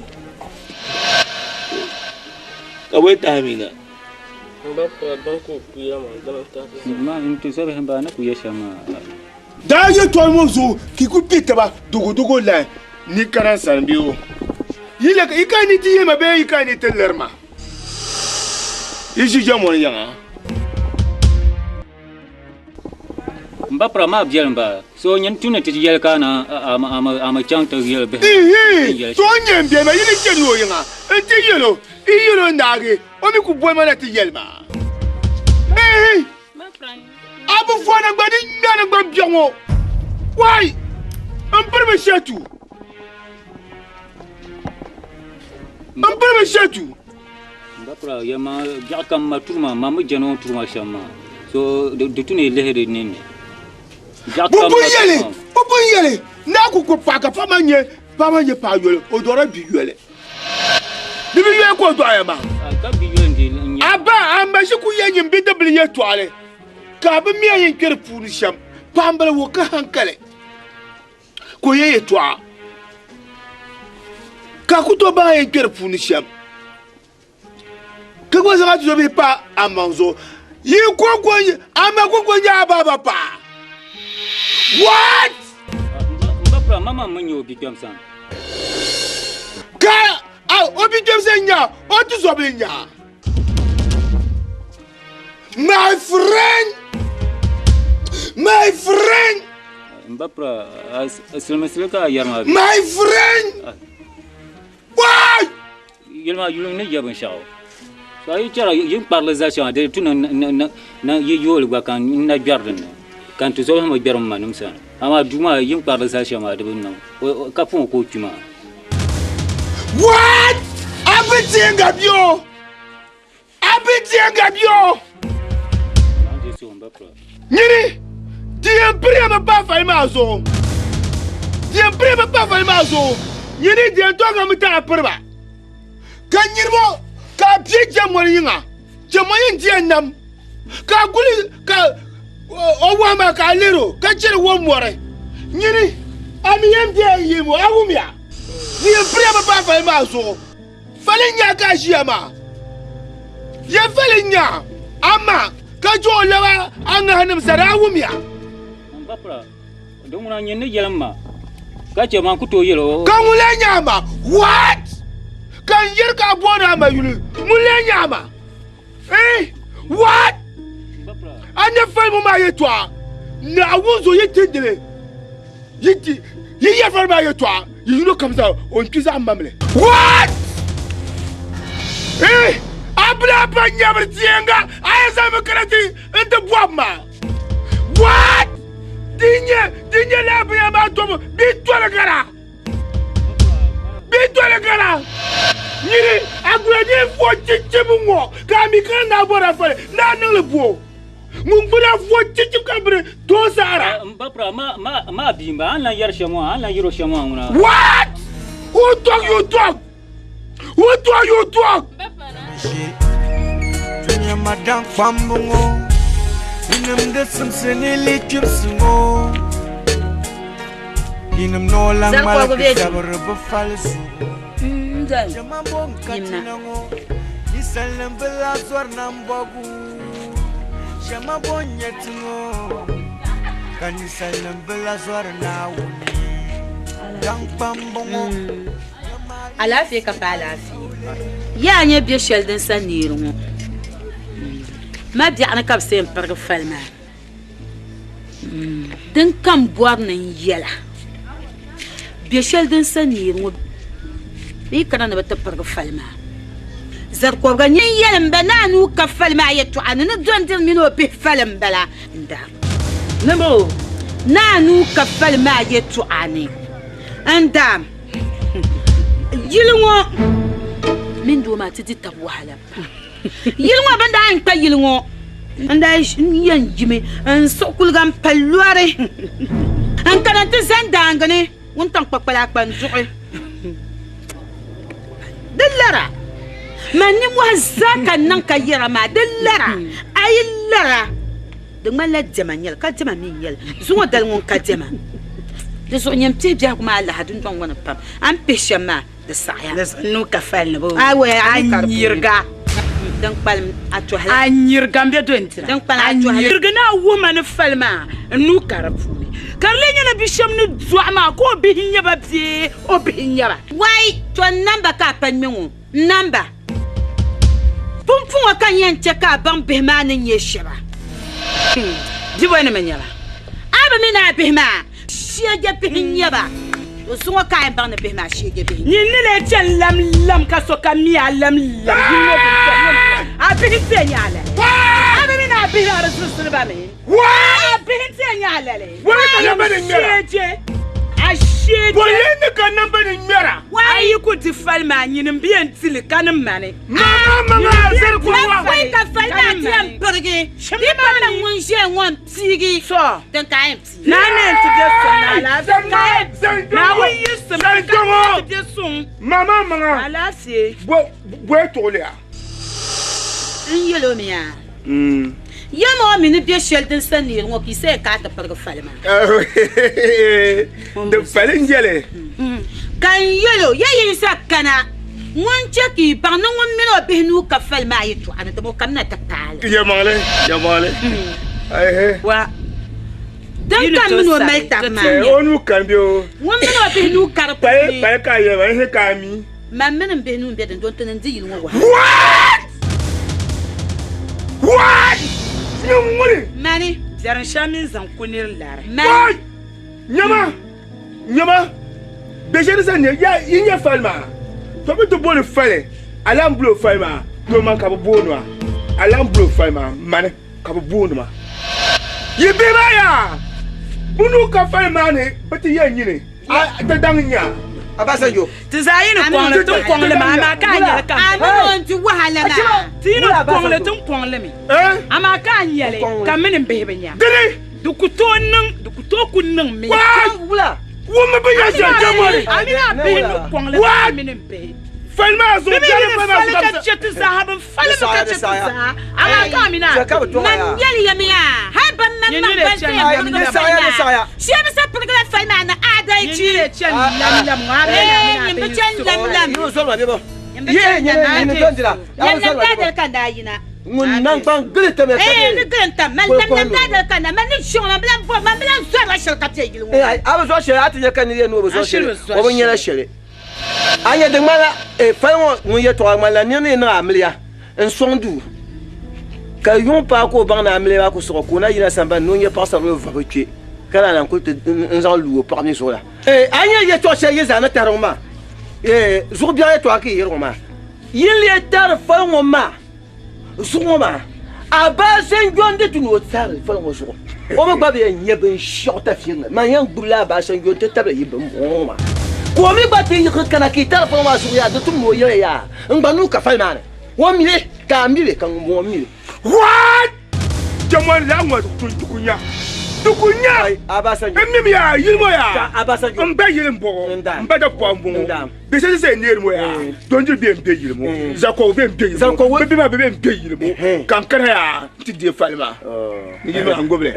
Ka bɔ tahi mi na? Daa yɛtɔɣa ŋɔ zuɣu ka yi ku kpe taba dogodogo lahi ni kana n sani bee o? Yi ka ni ti yɛli ma bee yi ka ni ti liri ma? Yi ʒi jɛmɔni yiŋa? M ba pira maa biɛli m-bala, so nyin tu ni ti yɛli ka a na a mi chaŋ ti yɛli bihi Ihi, to n nyɛ m biɛli maa, yi ni chani o yiŋa nti yɛl o, yi yɛl o naagi, o mi ku boli ma na ti yɛli ma. Ihi, a bi vɔna gba di ŋmɛni gba biɛɣu ŋɔ, wai, m pirimi shɛtu, m pirimi shɛtu. M ba pira, yɛlima biɛɣu kam ma turi ma, ma mi jɛni o ni turi ma shɛm maa. So di tu ni yi lihi di ninni. Biɛɣu kam ma turi ma. Bɛ pun yɛli, Naa ku ku paɣa ka paɣa maa nyɛ paɣa maa nyɛ paɣa yoli, o dɔɣila bi yoli. Di bi yoli ka o dɔɣiya maa. Ka bi yoli n-di n-nyɛ. A ba, a ma ʒi ku yɛn nyin bidibili yɛtɔɣili, ka a bi mi a yɛn kpe di puuni shɛm. Paɣa m-bala o ka hankali. Ka o yɛn yɛtɔɣa ka a ku tooi baŋ a yɛn kpɛ di puuni shɛm, ka gba zaŋ a tuzobihi pa a maŋ zuɣu. Yi kɔŋko a ma kɔŋko nyɛ a baaba paɣa. What? M ba pira, ma mi nyɛ o bikpɛm sani. Ka a o bikpɛm sani nya o tuzobili nya. My friend! My friend! M ba pira, siliminsili ka a yɛri maa. My friend! Why? Yɛli maa yuli ni yɛ binshɛɣu. So a yi chɛra yi ni kparili zali shɛŋa di tu ni yi yooli gba ka n na gbɛri dinni ka n tuzɔbihi mi gbɛri m manim sani. Amaa duu maa yi ni kparili zali shɛm maa di bi niŋ ka pun ka o kpi maa. What? A bi teeŋa bɛ o? A bi teeŋa bɛ o? Nyini di yɛn piriyami pa fali maa zuɣu. Di yɛn piriyami pa fali maa zuɣu. Nyini di yɛn tɔŋgami ti a piriba. Ka nyini mo ka a bɛ jɛmɔni yiŋa. Jɛmɔni yɛn di yɛn nam. Ka a guli ka o wahi maa ka a lihiri o ka chɛri o mɔri. Nyini a mi yɛn bɛ a yimo a wumya. Di yɛn piriyami pa fali maa zuɣu. Fali n-nya ka a ʒiya maa. Ye fali n-nya amaa ka je o lab a ŋahinim sani, a wumya? M ba pira, di ŋuna n-nyɛ n ni yɛlim ma ka chɛ ma n ku tooi yɛl o. Ka ŋun lee nya ma? What? Ka n yɛri ka a booni a ma yuli, ŋun lee nya ma? Eh? What? A nya fali ŋɔ maa yɛtɔɣa, Naawuni zo yi tindili. Yi ti yi yɛri fali maa yɛtɔɣa yi yino kam zaa o ni kpi zaɣ mamli. What? Eh! A bila pa nyabiri tiɛŋga a yɛn zaŋmi kana ti n ti bɔbi ma. What? Di nyɛ di nyɛ laa binyɛra maa tobu bɛ toli gara. Bɛ toli gara. Nyini a gula ni fo chichibu ŋɔ ka a mi kana naa bɔra fali naa niŋli bo. Ŋun gbuna fo chichib ka biri doo saara. M ba pira, ma, ma, ma bia m-ba, a ni lan yɛri shɛm ŋɔ, a ni lan yɛr o shɛm ŋɔ ŋuna. What? Who talk you talk? Who talk you talk? Dunia madan kpambu ŋɔ Yinim di simsi ni li kpibisi ŋɔ Yinim noo la ŋmaligi zabiri bi fali zuɣu Jama bo n-katina ŋɔ Ninsalinim bi lahi zɔri nambɔgu Shɛma bo n-nyɛ ti ŋɔ Ka ninsalinim bi lahi zɔri Naawuni Daŋkpambu ŋɔ Alaafee ka pa alaafee. Yaa nyɛ bɛ shɛli din sa neeri ŋɔ. Ma biɛɣuni ka bɛ sa yɛn pirigi fali maa. Din kam bɔri ni n yɛla, bɛ shɛli din sa neeri ŋɔ bɛ yi kana ni bɛ ti pirigi fali maa. Zarikɔbiga nyin yɛli m ba ni a nuu ka fali maa yɛtɔɣa ni ni dɔndiri mini o bihi fali m-bala. N-daa ni a nuu ka fali maa yɛtɔɣa ni. N-daa yili ŋɔ mini doo maa ti di tab wahala pam. Yili ŋɔ bɛ ni daa yɛn kpa yili ŋɔ n daa yɛn yimi n siɣi kuliga m pali lɔri n kana nti zani daangi ni wuntaŋ kpakpali akpa n duɣi di lara man nimmohi zaa ka n niŋ ka yɛra maa di lara a yi lara di ŋmanila diɛma n nyɛli ka diɛma mi n nyɛli zuŋɔ dali ŋun ka diɛma di zuɣu nyin pihi biɛhigu maa lahi dundɔŋ ŋɔ ni pam a ni pihi shɛm maa Di saɣiya. Di zuɣu nuu ka fali ni bo. Ai waya, A a ni ka di puuni. nyiriga. Din kpalim a tɔhila. A nyiri gambɛ do n-dira. Din kpalim a a tɔhila. nyirigi ni a wuhi ma ni fali maa n nuu ka di puuni. Ka di lee nyɛla bi shɛm ni dɔɣi maa ka o bihi n-nyɛ ba bee o bihi n-nyɛ ba? Wai! To n namba ka a pa ŋme ŋɔ. N namba. Pumpɔŋɔ ka n yɛn chɛ ka a baŋ bihi maa ni nyɛ shɛba. Bibɔnima n-nyɛ ba. A bi mi ni a bihi maa shiɛje bihi n-nyɛ ba. To zuŋɔ ka a yɛn baŋ ni bihi maa shiɛje bihi n-nyɛ Nyin ni lee chani lamlam ka sokam mi a lamlam yi ŋɔ pumpɔŋɔ ŋɔ ni a bihi n-ti yɛn nyɛ a lali. A bi mi ni a bihi maa bi zibisiri ba mi. A bihi n-ti yɛn nyɛ a lali. Shiɛje, a shiɛje. Bɔli ni ka namba ni ŋmɛra. A yi ku di fali maa, nyini m-bi yɛn di li ka ni mani. Mama maŋa zari Di pɔi ka fali maa ti yɛn pirigi, di pa ni ŋun ʒiya ŋɔ m-piigi, din ka a yɛn piigi. Naa ni yɛn ti be suŋ ni alaafee ka a yɛn Naawuni yiɣisim ka ti be suŋ. Mama maŋa Alaafee. bɔi tuɣili a. N yɛl o mi yaa, Yɛm o mi ni be shɛli din sa neeri ŋɔ ka yi sa yɛn ka a ti pirigi fali maa. Di fali n-nyɛ li. Ka n yɛl o, Ya yi sa kana, ŋun chɛ ka yi baŋ ni ŋun min o bihi nuu ka fali maa yɛtɔɣa ni, dama o kamina ti paai li. Yɛlimaŋli, yɛlimaŋli. Wa. Din kam min o mali tab maa. O nuu kani bɛ o. Ŋun min o bihi nuu ka di puuni. Pali ka a yɛli ma, n hi ka a mi. Man mini m bihi nuu m-be din do n-ti ni n di yili ŋɔ wahala. What? What? Nyɛ ŋuni? Mani. Biɛrim shɛli mini zaŋ ku nir lari. Mani. Wai! Nyama! Nyama! Bɛ shɛli sani ne ya yi nyɛ fali maa. To bi ti booni fali, a lan bulo fali maa, to man ka bi booni ma. A lan bulo fali maa, mani ka bi booni ma. Yi bihi maa yaa! Bɛ nuu ka fali maa ni bɛ ti yɛn nyini. A ti daŋ nya. Abasanjo. Ti zaa yi ni kɔŋ li, ti ni kɔŋ li mi, amaa ka a nyɛli ka A mini o n-di wahala maa. Ti yi ni kɔŋ li, ti ni kɔŋ li mi, amaa ka a nyɛli ka m mini m bihi bi nya. Dini! Di ku tooi niŋ, di ku tooi ku niŋ mi. Wula! Wummi bi nya shɛli Jɛmɔri. A mini a bihi ni kɔŋ li ka a mini m bihi. Fali maa zuɣu, Bɛ mi biɛri ni fali maa fali zuɣu ka ka chɛ ti zaaha, bɛ fali mi ka chɛ ti zaaha, amaa ka a mini a bihi. Man yɛli ya mi yaa, hal ban maŋmaŋ ban ti yɛn pirigila fali maa, shee bi sa pirigila fali maa ni aadalchi. Nyin ni lee chani lamlam ŋɔ, a bee ni a mini a Nyin bi bihi chani lamlam. Nyin bi chani lamlam. Lamlam daadali ka n daa yina. Ŋun naŋgban gili tam ya ka Ee, ni gili n-tam. Man lamlam daadali ka n daa, man ni ʒi ŋɔ, man bi lan bɔri, man bi lan zɔrila shɛli ka be yili ŋɔ. A bi zɔri shɛli, a ti nya ka nir yɛn ni o bi zɔri shɛli, o bi nyala shɛli. A nya di ŋmanila, fali ŋɔ ŋun yɛtɔɣa ŋmanila nir ni yi niŋ amiliya n-sɔŋ duu, ka yuŋ paai ka o baŋ ni amiliya maa ku siɣi ka o na yina sambani ni o nya paɣisarili o vabi kpe, ka naan lahi kuli ti n-zaŋ lu o paɣa mi zuɣu la. A nya yɛtɔɣ shɛli yi zaa ni tari ŋɔ maa, zuɣu biɛɣu yɛtɔɣa ka yi yɛri ŋɔ maa. Yi lee tari fali ŋɔ maa zuɣu ŋɔ maa, a ba Sanjo n-di ti ni o tari fali ŋɔ zuɣu. O mi gba bi yɛn nya binshɛɣu tafirili. Man yɛn gbubila a ba Sanjo nti tabili yi bɛmbɔŋɔ ŋɔ maa. Ka o mi gba ti yiɣisi kana ka yi tari fali maa zuɣu yaa, di tum ni o yɛli yaa, n gba nuu ka fali maa ni. O mi li, ka a mi li, ka ŋumbɔŋɔ mi li. What? Jɛmɔri laa ŋɔ di ku nya. Di ku nya. N mimi yaa yili ŋɔ yaa. N ba yili m-bɔŋɔ. N ba dapɔɣu m-bɔŋɔ. Bɛ shɛli zaya neeri ŋɔ yaa. Dɔnjiri bɛ n-be yili ŋɔ. Zakɔgu bɛ n-be yili ŋɔ. Bɛ bihi maa bɛ n-be yili ŋɔ. Ka n kana yaa nti deei fali maa. Ni yili maa n gubili.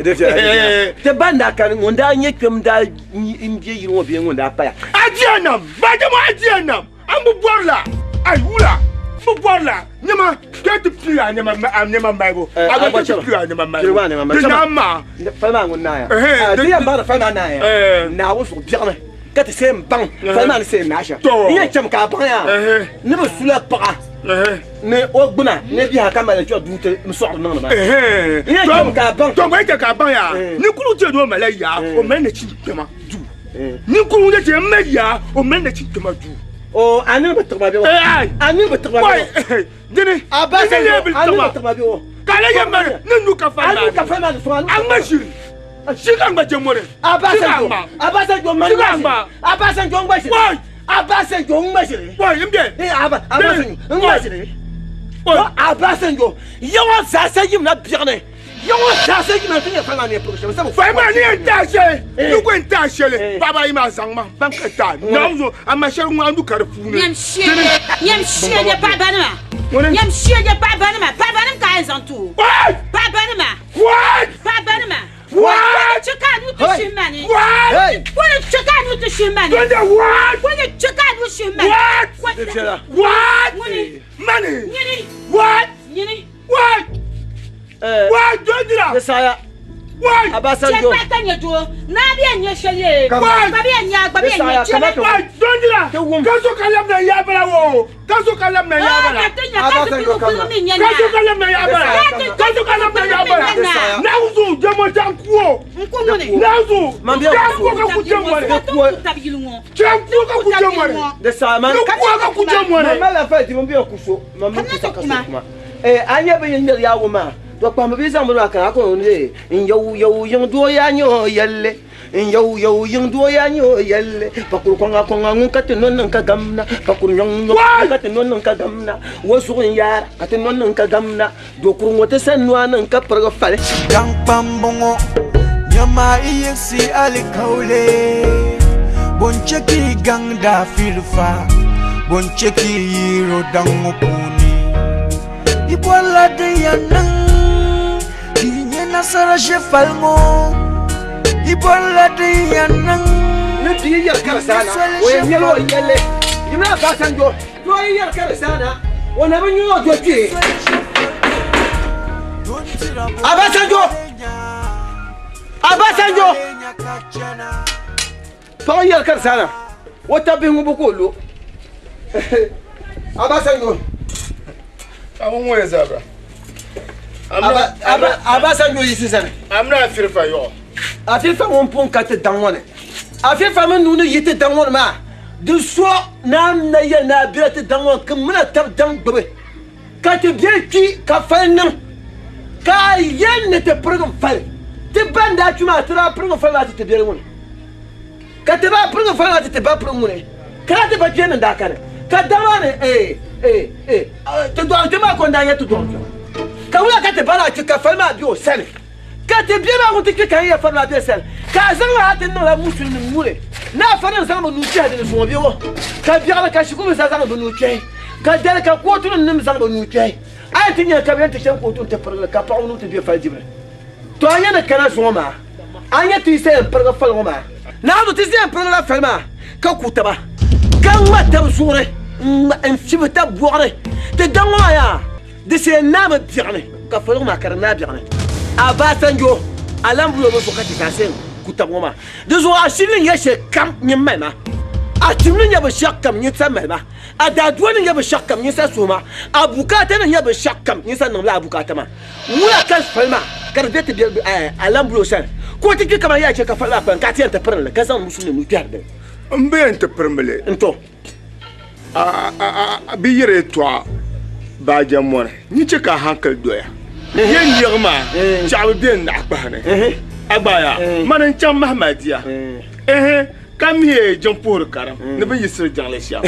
Ti ba n-daa kani ŋun daa nyɛ kpɛm daa m-be yili ŋɔ bee ŋun daa paya. A diya nam! Ba dama a diya nam! A bi bɔri la, a yula, n bi bɔri la, nyama kpe ti pili a nɛma a nɛma malibu, a gba kpe ti pili a nɛma malibu, di naam maa. Fali maa ŋun naaya, di yɛn baŋdi fali maa naaya, Naawuni zuɣu biɛɣuni ka ti see m-baŋ fali maa ni see n-naai shɛm. N yɛn chami ka a baŋ yaa ni bɛ sula paɣa ni o gbuna ni biha ka mali kpɛri duu ti sɔɣiri niŋdi maa. N yɛn chami ka a baŋ. To gba yɛn chɛ ka a baŋ yaa ni kuli ti ni o malila yaa, o mali nachin kpɛma duu. Ninkurigu ni ti yɛn mali yaa, o mali nachin kpɛma duu. O, a nini bi tiɣi ma bɛ o. A nini bi tiɣi ma bɛ o. Dini, A ba dini lee bi a nini tiɣi ma. bi tiɣi ma bɛ o. Ka a lee yɛn mali ni n nyu ka fali A maa nyu ka fali maa ni sɔŋ, a nyu A ŋma ʒiri. Ʒiri ka ŋma jɛmɔri. A ba Ʒiri ka Sanjo, ŋma. a ba Sanjo mali Ʒiri ka ŋma ŋma. ʒiri. A ba Sanjo ŋma ʒiri. Wai! A ba Sanjo ŋma ʒiri. Wai, n bɛ. Eh, a ba, a ba Sanjo ŋma ʒiri. A ba Sanjo, yaŋɔ zaa sa yimina biɛɣuni. Yaŋɔ zaa sa yimina ti nyɛ fali maa ni yɛn pirigi shɛm. Sabu Fali maa ni yɛn taai shɛli, ni ku yɛn taai shɛli, paɣaba ayi maa zaŋ ma ban ka taai. Naawuni zuɣu, amaa shɛli ŋmaa nu ka di puuni. Nyam shia nyɛ paɣibanima. Nyam shia nyɛ paɣibanima. Paɣibanima ka a yɛn zaŋ ti o. Paɣibanima. Paɣibanima. What? Kuni che ka nuu ti shihi ma ni. What? Kuni che ka nuu ti shihi ma ni. Donda what? Kuni che ka nuu shihi ma ni. What? What? Ŋuni. Money. Nyini. What? Nyini. What? What? Dondira. Yesaya. What? Abasanjo. Che ka nyɛ doo. Naa bɛ nyɛ shɛli ye. What? Gba bɛ nyɛ gba bɛ nyɛ chɛ. What? Dondira. Kaso ka labna yabala wo. Kaso ka labna yabala. Ka ti nyɛ ka ti pili pili mi nyɛ naa. Kaso ka labna yabala. Kaso ka labna yabala. Nauzu jamo jankuo. Nku ŋuni. Nauzu. Jankuo ka ku jamware. Jankuo ka ku jamware. Jankuo ka ku jamware. Mama la fa di mo bi ku so. Mama ku sa ka so kuma. Eh anya bi yin ya wo ma. To pa mo bi zang mo ka ko ne. In yo yo yin do ya nyo yelle. In yo yo yin do ya nyo yelle. Pakuru konga konga ngun ka te non ka gamna. Pakuru nyong nyong ka te non ka gamna. Wo su yar ka te non ka gamna. Do kuru ngote san no an ka parga fale. Daŋ kpam bɔŋɔ nyama i yiɣisi alikauli bonche ki gaŋ daa filifa bonche ki yiro daŋ ŋɔ puuni i bɔrila din yɛn niŋ ka i nyɛ nasara ʒe fali ŋɔ i bɔrila din yɛn niŋ ni bia yɛri ka di saana o yɛn nyɛla o yɛlli yimina Abasanjo doo yi yɛri ka di saana o na bi nyɛ o do kpee Abasanjo Abasanjo paɣa yɛri ka di saana o tabi bihi ŋubu ka o lo Abasanjo Amu ŋɔ yɛ zabira. Abasanjo yi sani. Amina afirifa yɔɣɔ. Afifa ŋun pun ka ti daŋ ŋɔ ni afifa mi nuu ni yi ti daŋ ŋɔ ni maa di so naam na yɛli ni a bela ti daŋ ŋɔ ni ka mina tab daŋ gbubi ka ti beli kpi ka fali niŋ ka a yɛli ni ti pirigim fali ti ban daa kpi maa ti daa pirigim fali maa ti ti beli ŋuni ka ti baa pirigim fali maa ti ti ba pirim ŋuni ka daa ti ba kpee ni daa kani ka daŋ maa ni ee ee ee ti dɔɣim ti maa ko n daa nyɛ ti dɔɣim kpɛma ka wula ka ti ba daa kpi ka fali maa be o sani ka ti bia maa ŋun ti kpi ka n yɛ fari maa bɛ sani ka a zaŋ a ti niŋla musulinim nuuni ni a fari nim zaŋ bi nuu kpɛhi dini zuŋɔ bɛ o ka biɛɣuni ka shikuru zaa zaŋ bi nuu kpɛhi ka dali ka kootu nim zaŋ bi nuu kpɛhi a yɛn ti nyɛ ka bi yɛn ti chɛni kootu n ti pirigili ka paɣa nuu ti bɛ fali dibili to a nyɛ ni kana zuŋɔ maa a nyɛ ti yisa yɛn pirigi fali ŋɔ maa naanzu ti yɛn pirigila fali maa ka ku taba ka ŋma tabi zuɣuri n fibi tabi boɣari ti daŋ ŋɔ maa yaa di shee naami biɛɣuni ka fali ŋɔ maa ka di naai biɛɣuni Abasanjo alambulo bi zuɣu ka ti zaa seen ku tabi ŋɔ maa di zuɣu a shili ni nyɛ shɛli kam nyin mali ma a tim ni nyɛ binshɛɣu kam nyin sa mali ma a daadua ni nyɛ binshɛɣu kam nyin sa suhi ma a bukaata ni nyɛ binshɛɣu kam nyin sa niŋla a bukaata maa wula ka fali maa ka di bɛ ti bɛ alambulo sani ka o ti kpi kamani yaa chɛ ka fali maa kpalim ka a ti yɛn ti pirinli ka zaŋ musulimi nuu kpɛhiri dini n bi yɛn ti pirimli n to bi yiri yɛtɔɣa baajɛmɔni ni chɛ ka hankali doya yɛn niɣi maa chɛɣu bi bɛ n naɣa kpahi ni a gba yaa mani n chaŋ Mahamadia ehe ka mihi jiŋ puhiri karim ni bi yiɣisiri jiŋli shɛm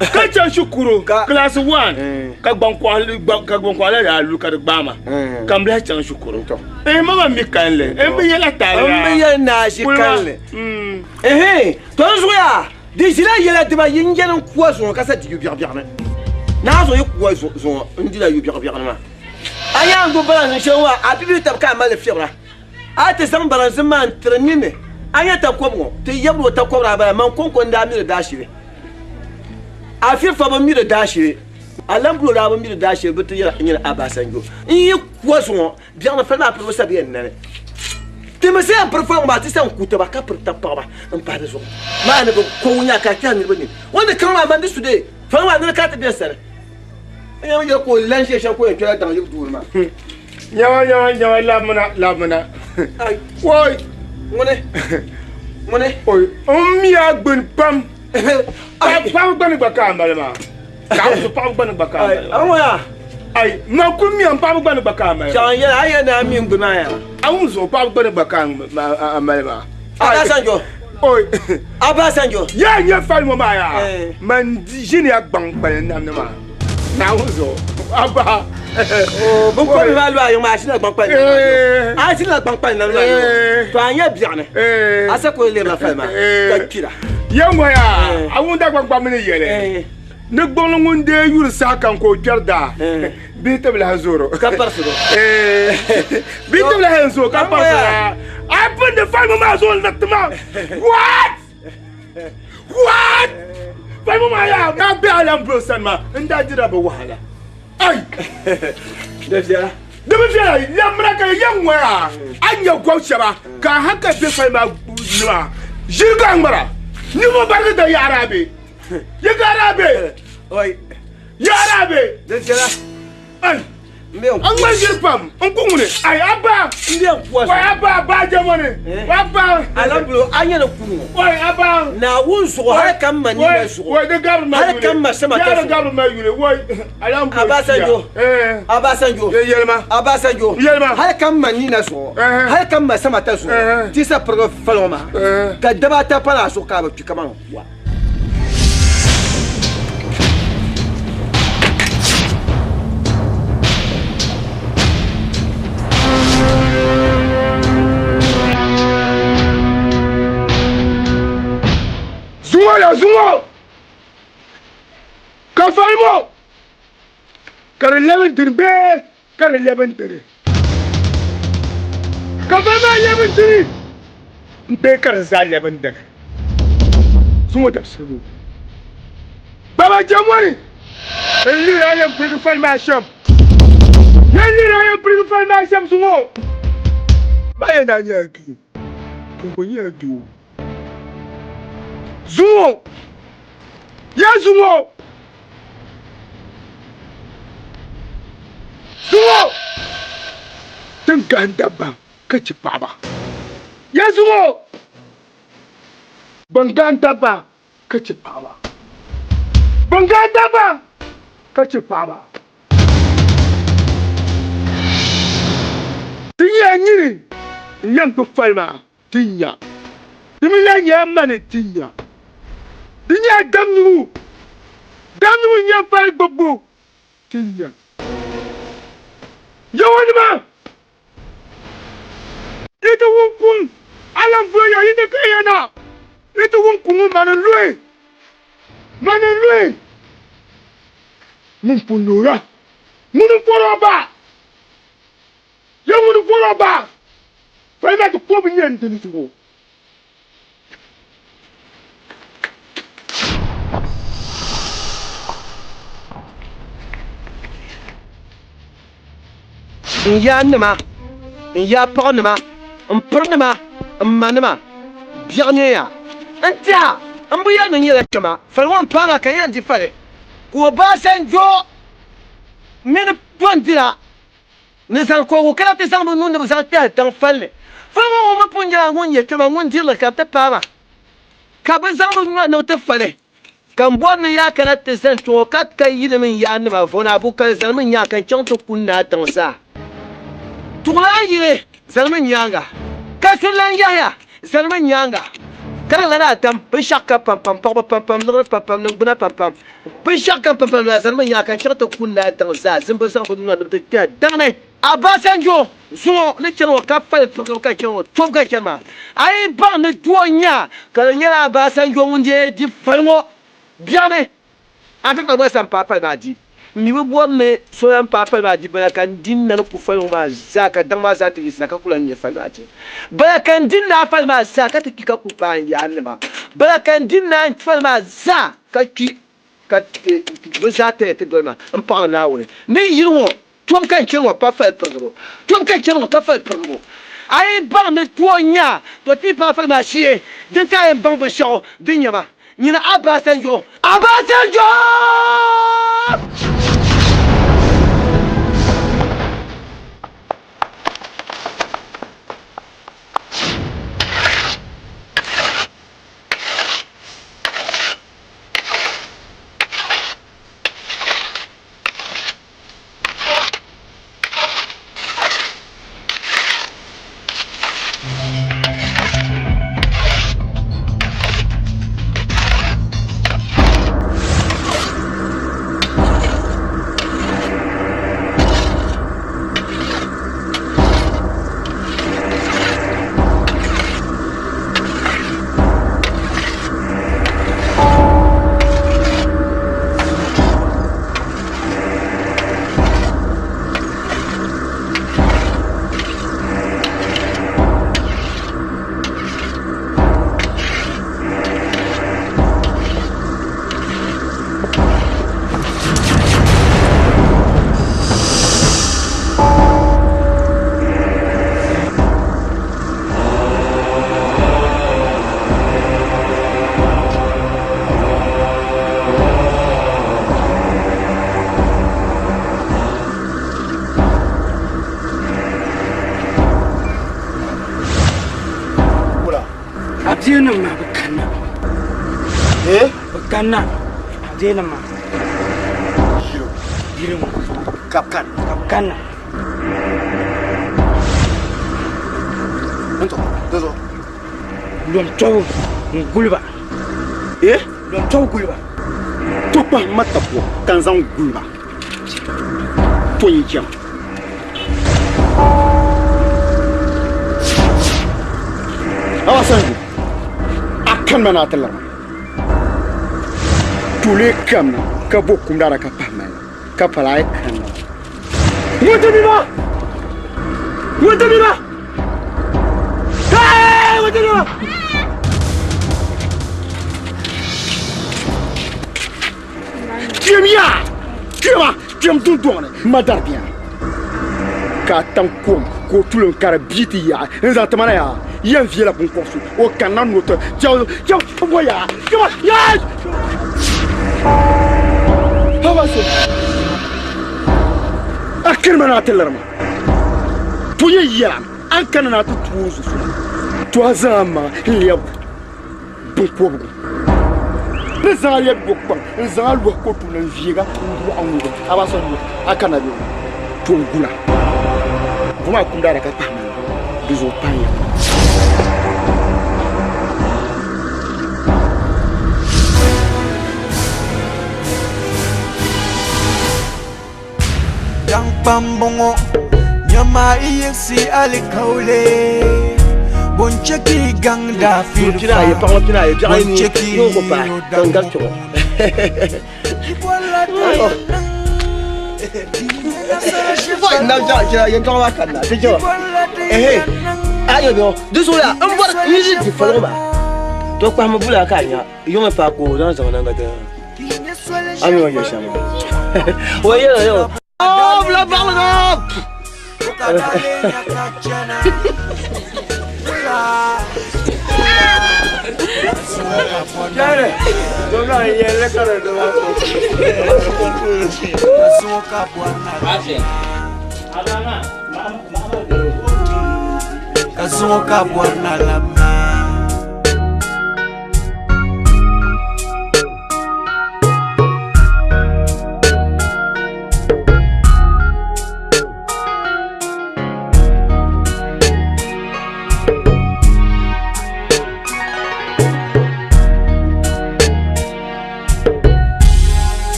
ka chaŋ shikuru kilaasi 1 ka gbankɔɣili daa lu ka di gbaama ka n bilahi chaŋ shikuru ehe ma gba mi kalinli n bi yɛla taali n bi yɛli naashi kalinli ehe to n zuɣu yaa Di ʒila yɛla dibayi n-yɛli n kuwa zuŋɔ ka sa di yu biɛɣubiɛɣu ni. Naa zuɣu yi kuwa zuŋɔ n-dila yu biɛɣubiɛɣu ni maa. A yaa n-gbubi baranzin shɛli ŋɔ a bibili tab ka a mali li fiɛbira. A ti zaŋ baranzin maa n-tiri n ninni. A nya takɔbi ŋɔ, ti yɛbiri o takɔbiri a bala, man kɔŋko n-daa mi di daashili. A firifa bi mi di daashili. A lambulo daa bi mi di daashili bɛ ti yɛli nyini Abasanjo. N yi kuwa zuŋɔ Biɛɣuni fali maa piribu sa bi yɛn nani. Ti mi sa yɛn piri fali ŋɔ maa ti sa n-ku taba ka piri tab paɣiba m-pahi di zuɣu maa ni bi ko ŋun ka kpɛhi niriba nini. O ni kaŋ maa man di su dee fali maa nini ka ti bɛ sani. N yɛn yɛli ka o lan ʒe shɛm ka o yɛn kpɛla daŋ yibu duu ni maa. Nyawa nyawa nyawa labimina labimina. Oi! Ŋuni? Ŋuni? Oi! N mi a gbuni pam. Paɣaba gbani gba ka a mali maa. Paɣaba paɣaba gbani gba ka a mali maa. Ŋɔ yaa. Ai man kuli mi n paɣaba gbani gba ka a mali. Chaŋ yɛli a yɛli ni a mi n gbuni maa yaa. A wum zuɣu paɣaba gbani gba ka a mali maa. Abasanjo. Oi. Abasanjo. Yaa nyɛ fali ŋɔ maa yaa. Man ʒiniya gbaŋ kpali nam ni maa. Naawuni zuɣu. Abba. Bin kɔbi maa lu a yiŋ maa a ʒinila gbaŋ kpali nam maa a ʒinila gbaŋ kpali nam maa to a nyɛ biɛɣuni a sa ku lirila fali maa ka kpira. Yɛn ŋɔ yaa a wum Dagbaŋ kpambi ni yɛli. Ni gbuɣinli ŋun deei yuri saha kam ka o kpɛri daa, bihi ti bi lahi zoor o. Ka parisi o. Bihi ti bi lahi yɛn zooi ka parisi o. A yi pindi falimu maa zuɣu n-liriti ma. What? What? Falimu maa yaa ka be a lan bolo sani maa n daa dira bi wahala. Ai! Di viɛla. Di bi viɛla, lamina ka yɛn ŋɔya a nya gɔb shɛba ka a hankali be fali maa nima ʒiri ka a ŋmara. Ninvuɣ barigi da yaɣiri a bee? Yi gaara a be? Yaɣiri a be? Di viɛla. Ai! N ŋmani ʒiri pam n ku ŋuni. Ai Abba! N bɛ n kuwa Wai Abba baa jɛmɔ ni. Abba! Alambulo a nyɛ ni kuri ŋɔ. Wai Abba! Naawuni zuɣu hali ka m ma nina zuɣu. Wai di gabiri ma Hali yuli. ka m ma sama ta Yaa di zuɣu. gabiri ma yuli. Wai Alambulo Abasanjo. Abasanjo. Yɛlima. Abasanjo. Yɛlima. Hali ka m ma nina zuɣu. Hali ka m ma sama ta zuɣu. Ti sa pirigi fali ŋɔ maa. Ka daba ata pa na zuɣu ka a bi kpi kaman wa. Zuŋɔ la zuŋɔ ka fali ŋɔ ka di lɛbi n dini bee ka di lɛbi n dini ka fali maa lɛbi n dini bee ka di zaa lɛbi n dini zuŋɔ dabisili baba jɛmɔni n lihiri a yɛn pirigi fali maa shɛm yɛn lihiri a yɛn pirigi fali maa shɛm zuŋɔ ba yɛn daa nyɛla doo pumpɔŋ nyɛla doo Zuŋɔ! Ya zuŋɔ! Zuŋɔ! Tin gahim dabba ka chɛ paɣaba. Ya zuŋɔ! Ban gahim dabba ka chɛ paɣaba. Ban gahim dabba ka chɛ paɣaba. Ti nyɛla nyini n-yɛn gbubi fali maa. Ti nya. Di mi lahi nyɛla mani ti nya. Di nyɛla damnigu. Damnigu n-nyɛ fali gbubbu ti nya. Yawɛnima, yi ti wum kum alambulo ya yi ni kahi ya na. Yi ti wum kum ŋɔ mani n-luhi, mani n-luhi. Ŋun pun loora, ŋuni m-pɔri o ba. Ya ŋuni bɔr o ba, fali maa ti ku o bi nya n dini zuɣu. N yaannima, n yaapaɣinima, m pirinima, m manima, biɛɣu neeya. N tɛha, m bi yɛli ni n nyɛla kpɛma, fali ŋɔ m-paai ma ka n yɛn di fali, ka o Baasanjo mini Dɔndira Ni zaŋ kɔhigu kana ti zaŋ bɛ nuu ni bɛ zaŋ kpɛhi tiŋ falli. Fali ŋɔ ŋun mi pun nyɛla ŋun nyɛ kpɛma ŋun diri li ka di ti paai ma, ka bɛ zaŋ bɛ nua ni bɛ ti fa li. Ka m bɔri ni yaa kana ti zani kpe ŋɔ ka ka yi ni mini yaannima vɔni Abukali zanimi n-nyaŋ ka n chaŋ ti ku n naa tiŋ zaa. Tuɣilan yili zanimi n nyaaŋa, ka Surilan Yahaya zanimi n nyaaŋa, ka di lana Adam binshɛɣu kam pampam, paɣiba pampam, liɣiri pampam, niŋgbuna pampam. Binshɛɣu kam pampam lana zanimi n nyaaŋa ka n chaŋ ti ku n naa tiŋ zaa, zimbu zaŋ bɛ nua ni bɛ ti kpɛhi daŋ ni. Abasanjo zuŋɔ ni chani ŋɔ ka fali pirigimi ka chani ŋɔ tobu ka chani maa, a yi baŋ ni doo n-nya ka di nyɛla Abasanjo ŋun dee di fali ŋɔ biɛɣuni, a ti kpa gba sa m-paai fali maa di. M mi bi bɔri ni so lan paai fali maa di bala ka n di n-na ni ku fali ŋɔ maa zaa ka daŋ maa zaa ti yiɣisina ka ku lan nya fali maa di. Bala ka n di n-naai fali maa zaa ka ti kpi ka ku paai n yaannima. Bala ka n di n-naai fali maa zaa ka kpi ka bɛ zaa taya ti doli ma m-paɣiri Naawuni ni yili ŋɔ. Tom ka n chani ŋɔ pa fali pirigibu. Tom ka n chani ŋɔ ka fali pirigibu. A yi baŋ ni tooi nya to ti paai fali maa shee, din ka a yɛn baŋ binshɛɣu din nyɛ ma. Nyini Abasanjo! Abasanjo! Adeenim maa bi kanna. Eh? Bi kanna. Adeenim maa. Yili ŋɔ. Ka bi kanna. Ka bi kanna. N tɔ, di zuɣu. Lom tɔbu n-guli ba. Eh? Lom tɔbu guli ba. To kpahi ma tapuwa ka n zaŋ guli ba. To n jɛma. Abasanjo, a kanima na a ti lirima. Tole kamina ka bo kum daara ka pahi mali ka pala a yi kanna. Ŋun ti mi ba! Ŋun ti mi ba! Hey! Ŋun ti mi ba! Kpɛm ya! Kpɛma! Kpɛm dundɔŋ ni ma dari bia ka a tam kom ka o tulim ka di bii ti yaɣi n zaŋ ti ma na yaa yɛn viɛla binkɔb so o kanna ni o ti chɛw chɛw bɔ yaa kpɛma yaa haba so a kani ma na a ti liri ma to yɛn yɛla a ni kana na a ti tuuri zusuma to a zaŋ a maŋa n lɛbi binkɔbigu ni zaŋ a lɛbi do kpaŋ n zaŋ a lɔhi kotu ni n viɛga n duɣi a ŋubi a ba sɔŋ a kana bɛ to n gula bɔ maa kum daara ka kpahi ma di zuɣu pahi ya. Daŋkpam bɔŋɔ nyama i yiɣisi alikauli bɔ n-chɛ ka yi gaŋ daa firfa bɔ n-chɛ ka yi yo daŋ To kpahimi bula ka a nya yɔmi paai ka o zaŋ zaŋ na ka ti a mi o ni yɛ shɛm maa. O yɛl o yɛl o bila baɣili ŋɔ. Ka zuŋɔ ka bɔri na labina.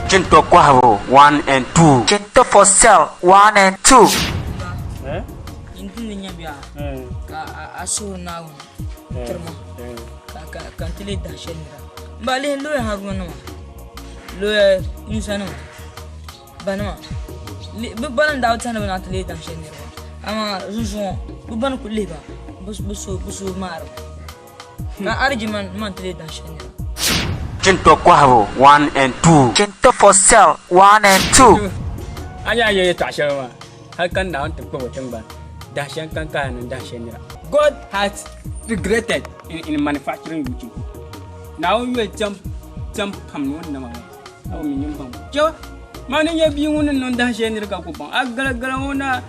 Chinto kɔhibu 1 and 2. Chinto for sale 1 and 2. N ni nya bia ka a suhuri Naawuni tirima ka n ti leei dahi shɛli nira. M ba lihi looya Haruna nima, looya Yusa nima, banima bɛ bana n-daa bi tɛhi ni bɛ naan ti leei dahi shɛli niriba. Amaa zuŋɔ bɛ bana kuli lihi ba bɛ suhu maarimi ka ariji man ti leei dahi shɛli nira. Chinto kɔhibu 1 and 2. Chinto for sale 1 and 2. A nya yɛ yɛtɔɣa shɛli maa hali ka Naawuni ti kpuɣi tiŋgbani dahi shɛli n-kani ka a niŋ dahi shɛli nira. God has regretted in manufacturing you chinto. Naawuni yoli cham pam ni o ni nama maa. A bi mi nyin baŋ. Chɛ ma ni nyɛ bia ŋun ni niŋ dahi shɛli nira ka ku baŋ. A galagala ŋɔ na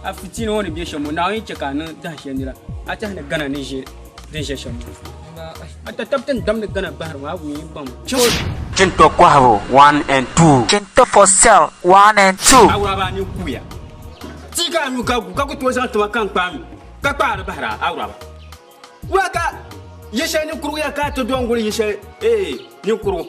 a fitiina ŋɔ ni be shɛm ŋɔ Naawuni yi chɛ ka a niŋ dahi shɛli nira a tɛhi ni Ghana ni ʒe din ʒe shɛm ŋɔ. A tatabti n damdi Ghana bahiri ŋɔ a bi mi baŋ. Chɛ Chinto kɔhibu 1 and 2. Chinto for sale 1 and 2. Awuraba a nini kuuya. Tia ka a nyu ka gu ka ku tooi zaŋ tima ka n-kpaai nyu ka kpaari bahiri a awuraba. Wula ka yi shɛli ninkurugu ya ka a ti dɔn guli yi shɛli ee ninkurugu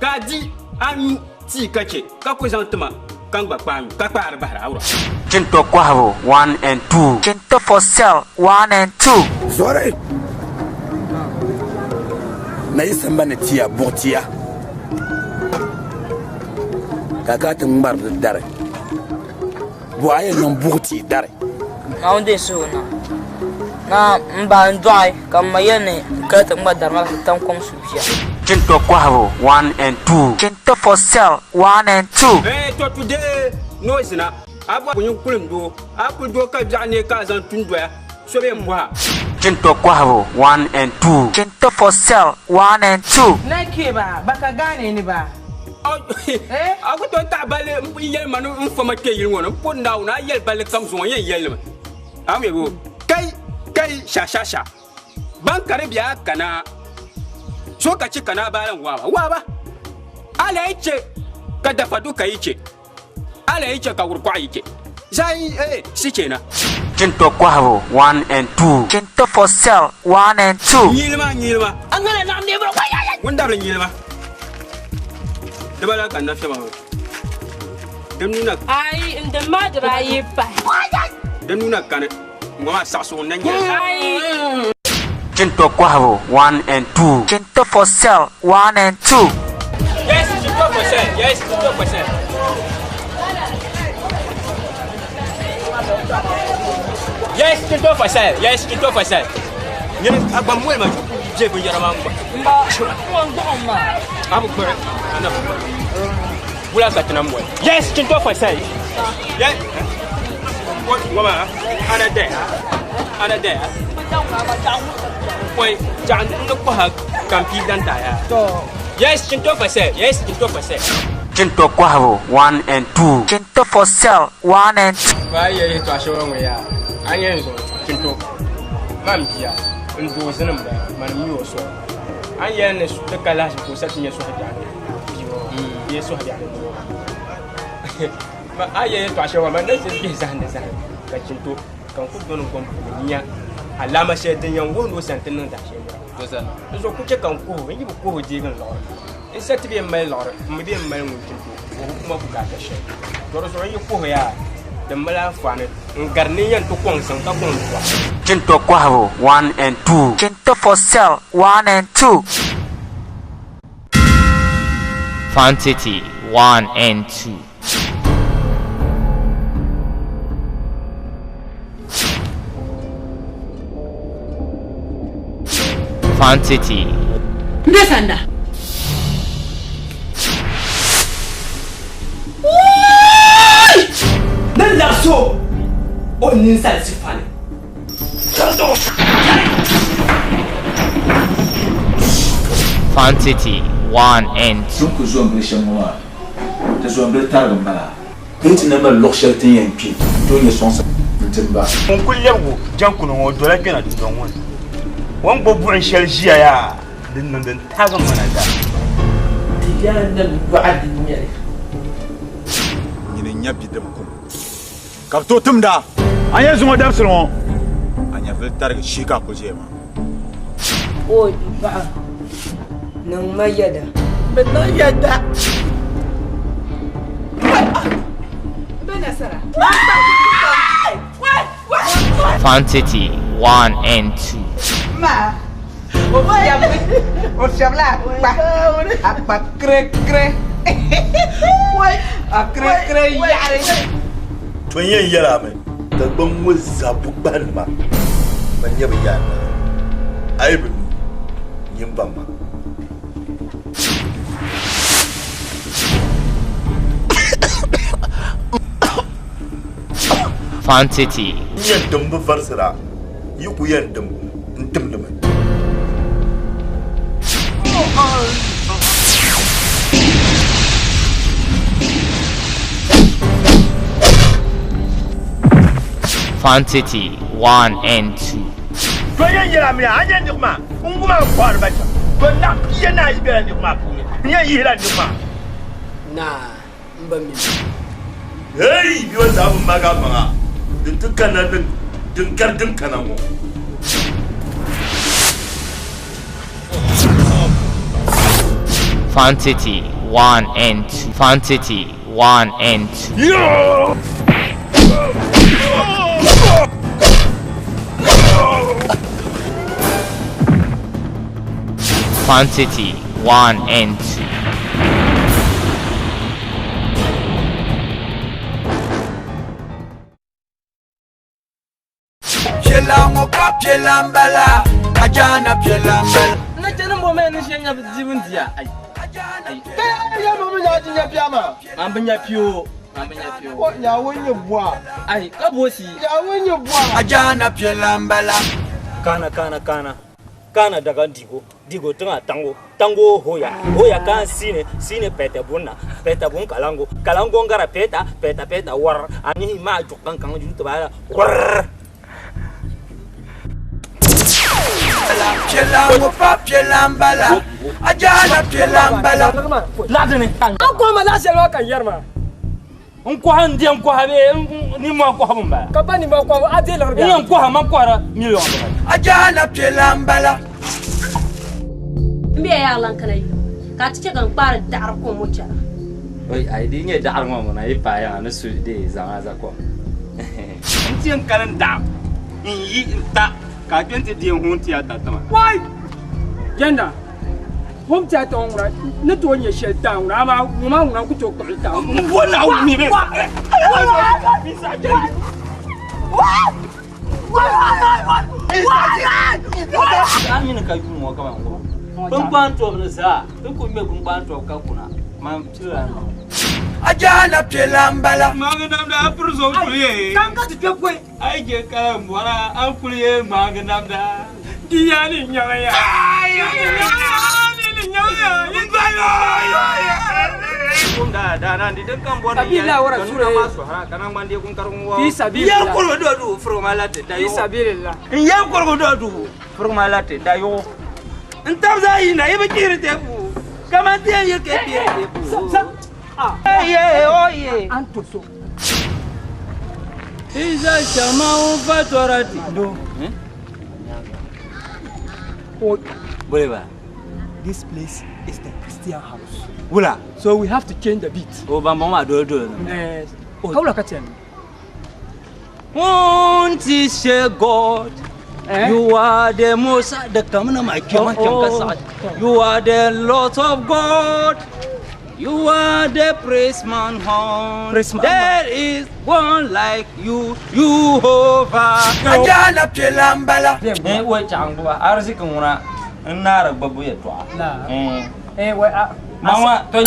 ka a di a nyu tia ka chɛ ka ku zaŋ tima ka n gba kpaai nyu ka kpaari bahiri a awuraba. Chinto kɔhibu 1 and 2. Chinto for sale 1 and 2. Zɔri na yi sambani tia buɣ tia ka a kana ti ŋmari di dari. Buɣa yɛn niŋ buɣ tia dari. Naawuni deei suhu na. Na m ba n-dɔɣi ka m ma yɛli ni n kali ti ŋma dari maa ka ti tam kom su bia. Chinto kɔhibu 1 and 2. Chinto for sale 1 and 2. Eh, to today no zina. A bɔri nyin kulim doo. A kuli doo ka biɛɣu neei ka a zaŋ tun doya. So bee m-bɔha. Chinto kɔhibu 1 and 2. Chinto for sale 1 and 2. Na ke ba, baka gane ni ba. A ku tooi taɣi balli n-yɛli ma ni n fama kpe yili ŋɔ ni m puri Naawuni, a yɛli balli kam zuŋɔ n yɛn yɛli li mi. A mi bo? Kai, kai, sha, sha, sha. Ban ka di be a kana, so ka chi kana baalim waaba, waaba. A lahi che ka dafa du ka yi che. A lahi che ka wurikɔɣu yi che. Zaa yi, eh, si che na. Chinto kɔhibu 1 and 2. Chinto for sale 1 and 2. Nyili ma, nyili ma. A ŋana naɣim neei biri, wai, ai, ai. Ŋun dabili nyili ma. Di bala ka n na fiɛma ŋɔ. Di nuu na. Ayi, n dim maa dibaayi pahi. Di nuu na kani. Ŋɔ maa saɣisigu n na nyɛli. Ayi. Chinto kɔhibu 1 and 2. Chinto for sale 1 and 2. Yes, Chinto for sale. Yes, Chinto for sale. Yes, chinto fasal. Yes, chinto fasal. Nyɛ a gba moli ma bɛ binyɛra maa ŋma. Mba, ŋɔ n-gbuɣim maa. A bi gbuɣi, a na bi gbuɣi. Wula ka ti na moli? Yes, chinto fasal. Yes. Ŋɔ maa, ana daya. Ana daya. Oi, jaɣa n ni kɔha kampii dan taaya. Yes, chinto fasal. Yes, chinto fasal. Chinto kɔhibu 1 and 2. Chinto for sale 1 and 2. Ba yi yɛli yɛltɔɣa shɛŋa ŋɔ yaa, a ni yɛn zuŋɔ chinto man bia n doo zini m bala mani mi o soli. A ni yɛli ni ti ka lahiʒibu ka o sa ti nya suhubiɛɣu ni bia ŋɔ bee suhubiɛɣu ni doo maa. A yi yɛli yɛltɔɣa shɛŋa maa, man ni ti bihi zahindi zahim ka chinto ka n ku doni gom puuni nya alaama shɛli din yɛn wuhi ni o sani ti niŋ dahinshɛli nira. Di zuɣu ku chɛ ka n kuhi o, n yi bi kuhi o deegi n liɣiri. N sa ti bee m mali liɣiri, m mi bee m mali ŋun chinto o bi kuma bukaata shɛli. To di zuɣu n yi kuhi yaa, di mali anfaani n gari ni n yɛn ti kɔŋ ziŋ ka kɔŋ dua. Chinto kɔhibu 1 and 2. Chinto for sale 1 and 2. Quantity 1 and 2. Quantity. N be sanda. Ni laɣis o o ninsal sifa ni. Quantity 1 and 2. Ti ni ku zo m-bili shɛm ŋɔ maa, ti zo m-bili tarigi m-bala. Di yi ti na mali luɣ shɛli ti ni yɛn kpi n-tooi nya sɔŋsim n-ti m ba. Ŋun kul lɛbigi jaŋkuno ŋɔ, o dola kpɛna dunɔŋ ŋɔ ni. O ni gbubi buɣim shɛli ʒiya yaa, din niŋ din taagi m mana daa. Ti yaannim yɔɣa din nyɛ li. Nyini n-nya bidib kum ka bɛ tooi timd a. A nya zuŋɔ dabisili ŋɔ, a nyɛvili tarigi shihi ka a kul ʒiya maa. O n paɣa, niŋ ma yɛda. Bɛ niŋ yɛda. Quantity 1 and 2. Ma, o fiɛbili, o fiɛbila akpa, akpa kirekire, a kirekire yaɣiri. To n yɛn yɛl a mi, Dagbaŋ ŋɔ zaa bukpahinima ban nyɛ bɛ yaan naa, a yi bi mi, nyin baŋ ma. Quantity. N yɛn dim bi varisira, yi ku yɛn dim n timdimi. Quantity 1 and 2. To yɛn yɛla mi a nyɛ niɣi maa n wum a ni kɔhiri ba shɛm. To naɣ pia ni ayi bela niɣi maa puuni. N yɛn yihila niɣi maa. Naa, m ba mini. Hey! Bia zaa bi maagi a maŋa din ti kanna ni din gari din kana ŋɔ. Quantity 1 and 2. Quantity 1 and 2. Quantity 1 and 2. Piɛla ŋɔ pa piɛla m-bala, Ajaana piɛla m-bala. N ni chani m-bo mali ni shɛli nya dibu n-diya. Ai! Ai! Ya ma mi nya di nya pia maa. Man bi nya pio. Man bi nya pio. O nya ŋun nyɛ bɔa. Ai! Ka boosi. Ya ŋun nyɛ bɔa. Ajaana piɛla m-bala. Kana kana kana kana daga digo digo tiŋa tango tango hoya hoya kan sine sine pɛtɛ bunna pɛtɛ bun kalango kalango ngara pɛta pɛta pɛta war ani ma juk kan kan ju tibala war Piɛla ŋɔ pa piɛla m-bala, Ajaana piɛla m-bala. Laɣidini. A kɔhi ma laɣ shɛli maa ka n yɛri maa. N kɔhi n diɛm kɔha bee nimmohi kɔhibu m-bala. Ka pa nimmohi kɔhibu, a deei liɣiri bee? N yɛn kɔha, man kɔhira miliɔn dibayi. Ajaana piɛla m-bala. M bia yaa lan kana yili ka a ti chɛ ka n kpaari daɣiri kom ŋɔ chana. Oi, a yi di nyɛ daɣiri ŋɔ ŋuna yi paai yaŋa ni su dee zaŋ a za kom. N ti yɛn kali n daɣim n yi n ta ka a kpe nti deei n home theatre ti ma. Wai! Jɛnda, home theatre ŋɔ ŋuna ni tooi nyɛ shɛli taa ŋuna amaa ŋɔ maa ŋuna n ku tooi kpuɣi taa. M bo Naawuni mi bɛ. A mini ka yuun ŋɔ kaman ŋɔ binkpaan tɔbu ni zaa ti ku ŋmɛ binkpaan tɔbu ka kuna man pilila nɔ. A jaala piɛla m-bala. Ŋmaagi namda a piri zuɣu kuli ye. Kam ka ti kpe pɔi. A yi je kala m-bɔra a ni kuli ye ŋmaagi namda. Di yaa ni nyaŋ ya. N tab zaa yina yi bi chihiri teeku kaman ti yɛn yi ka bɛ teeku. Oye, oye. An to so. Iza shama fa torati. Do. Boliba. This place is the Christian house. Wula. So we have to change the beat. O ban bɔŋɔ maa dole dole. Eh, kawula ka chɛni. Won't you say God? Eh? You are the most the kamina ma kema kem ka sa. You are the Lord of God. You are the praise man horn. Praise man. There is one like you, Jehovah. A jaala piɛla m-bala. Eh, wai changbuwa arziki ŋuna n naari gbubbu yɛltɔɣa. La. Eh. Eh, wai a. Mama, to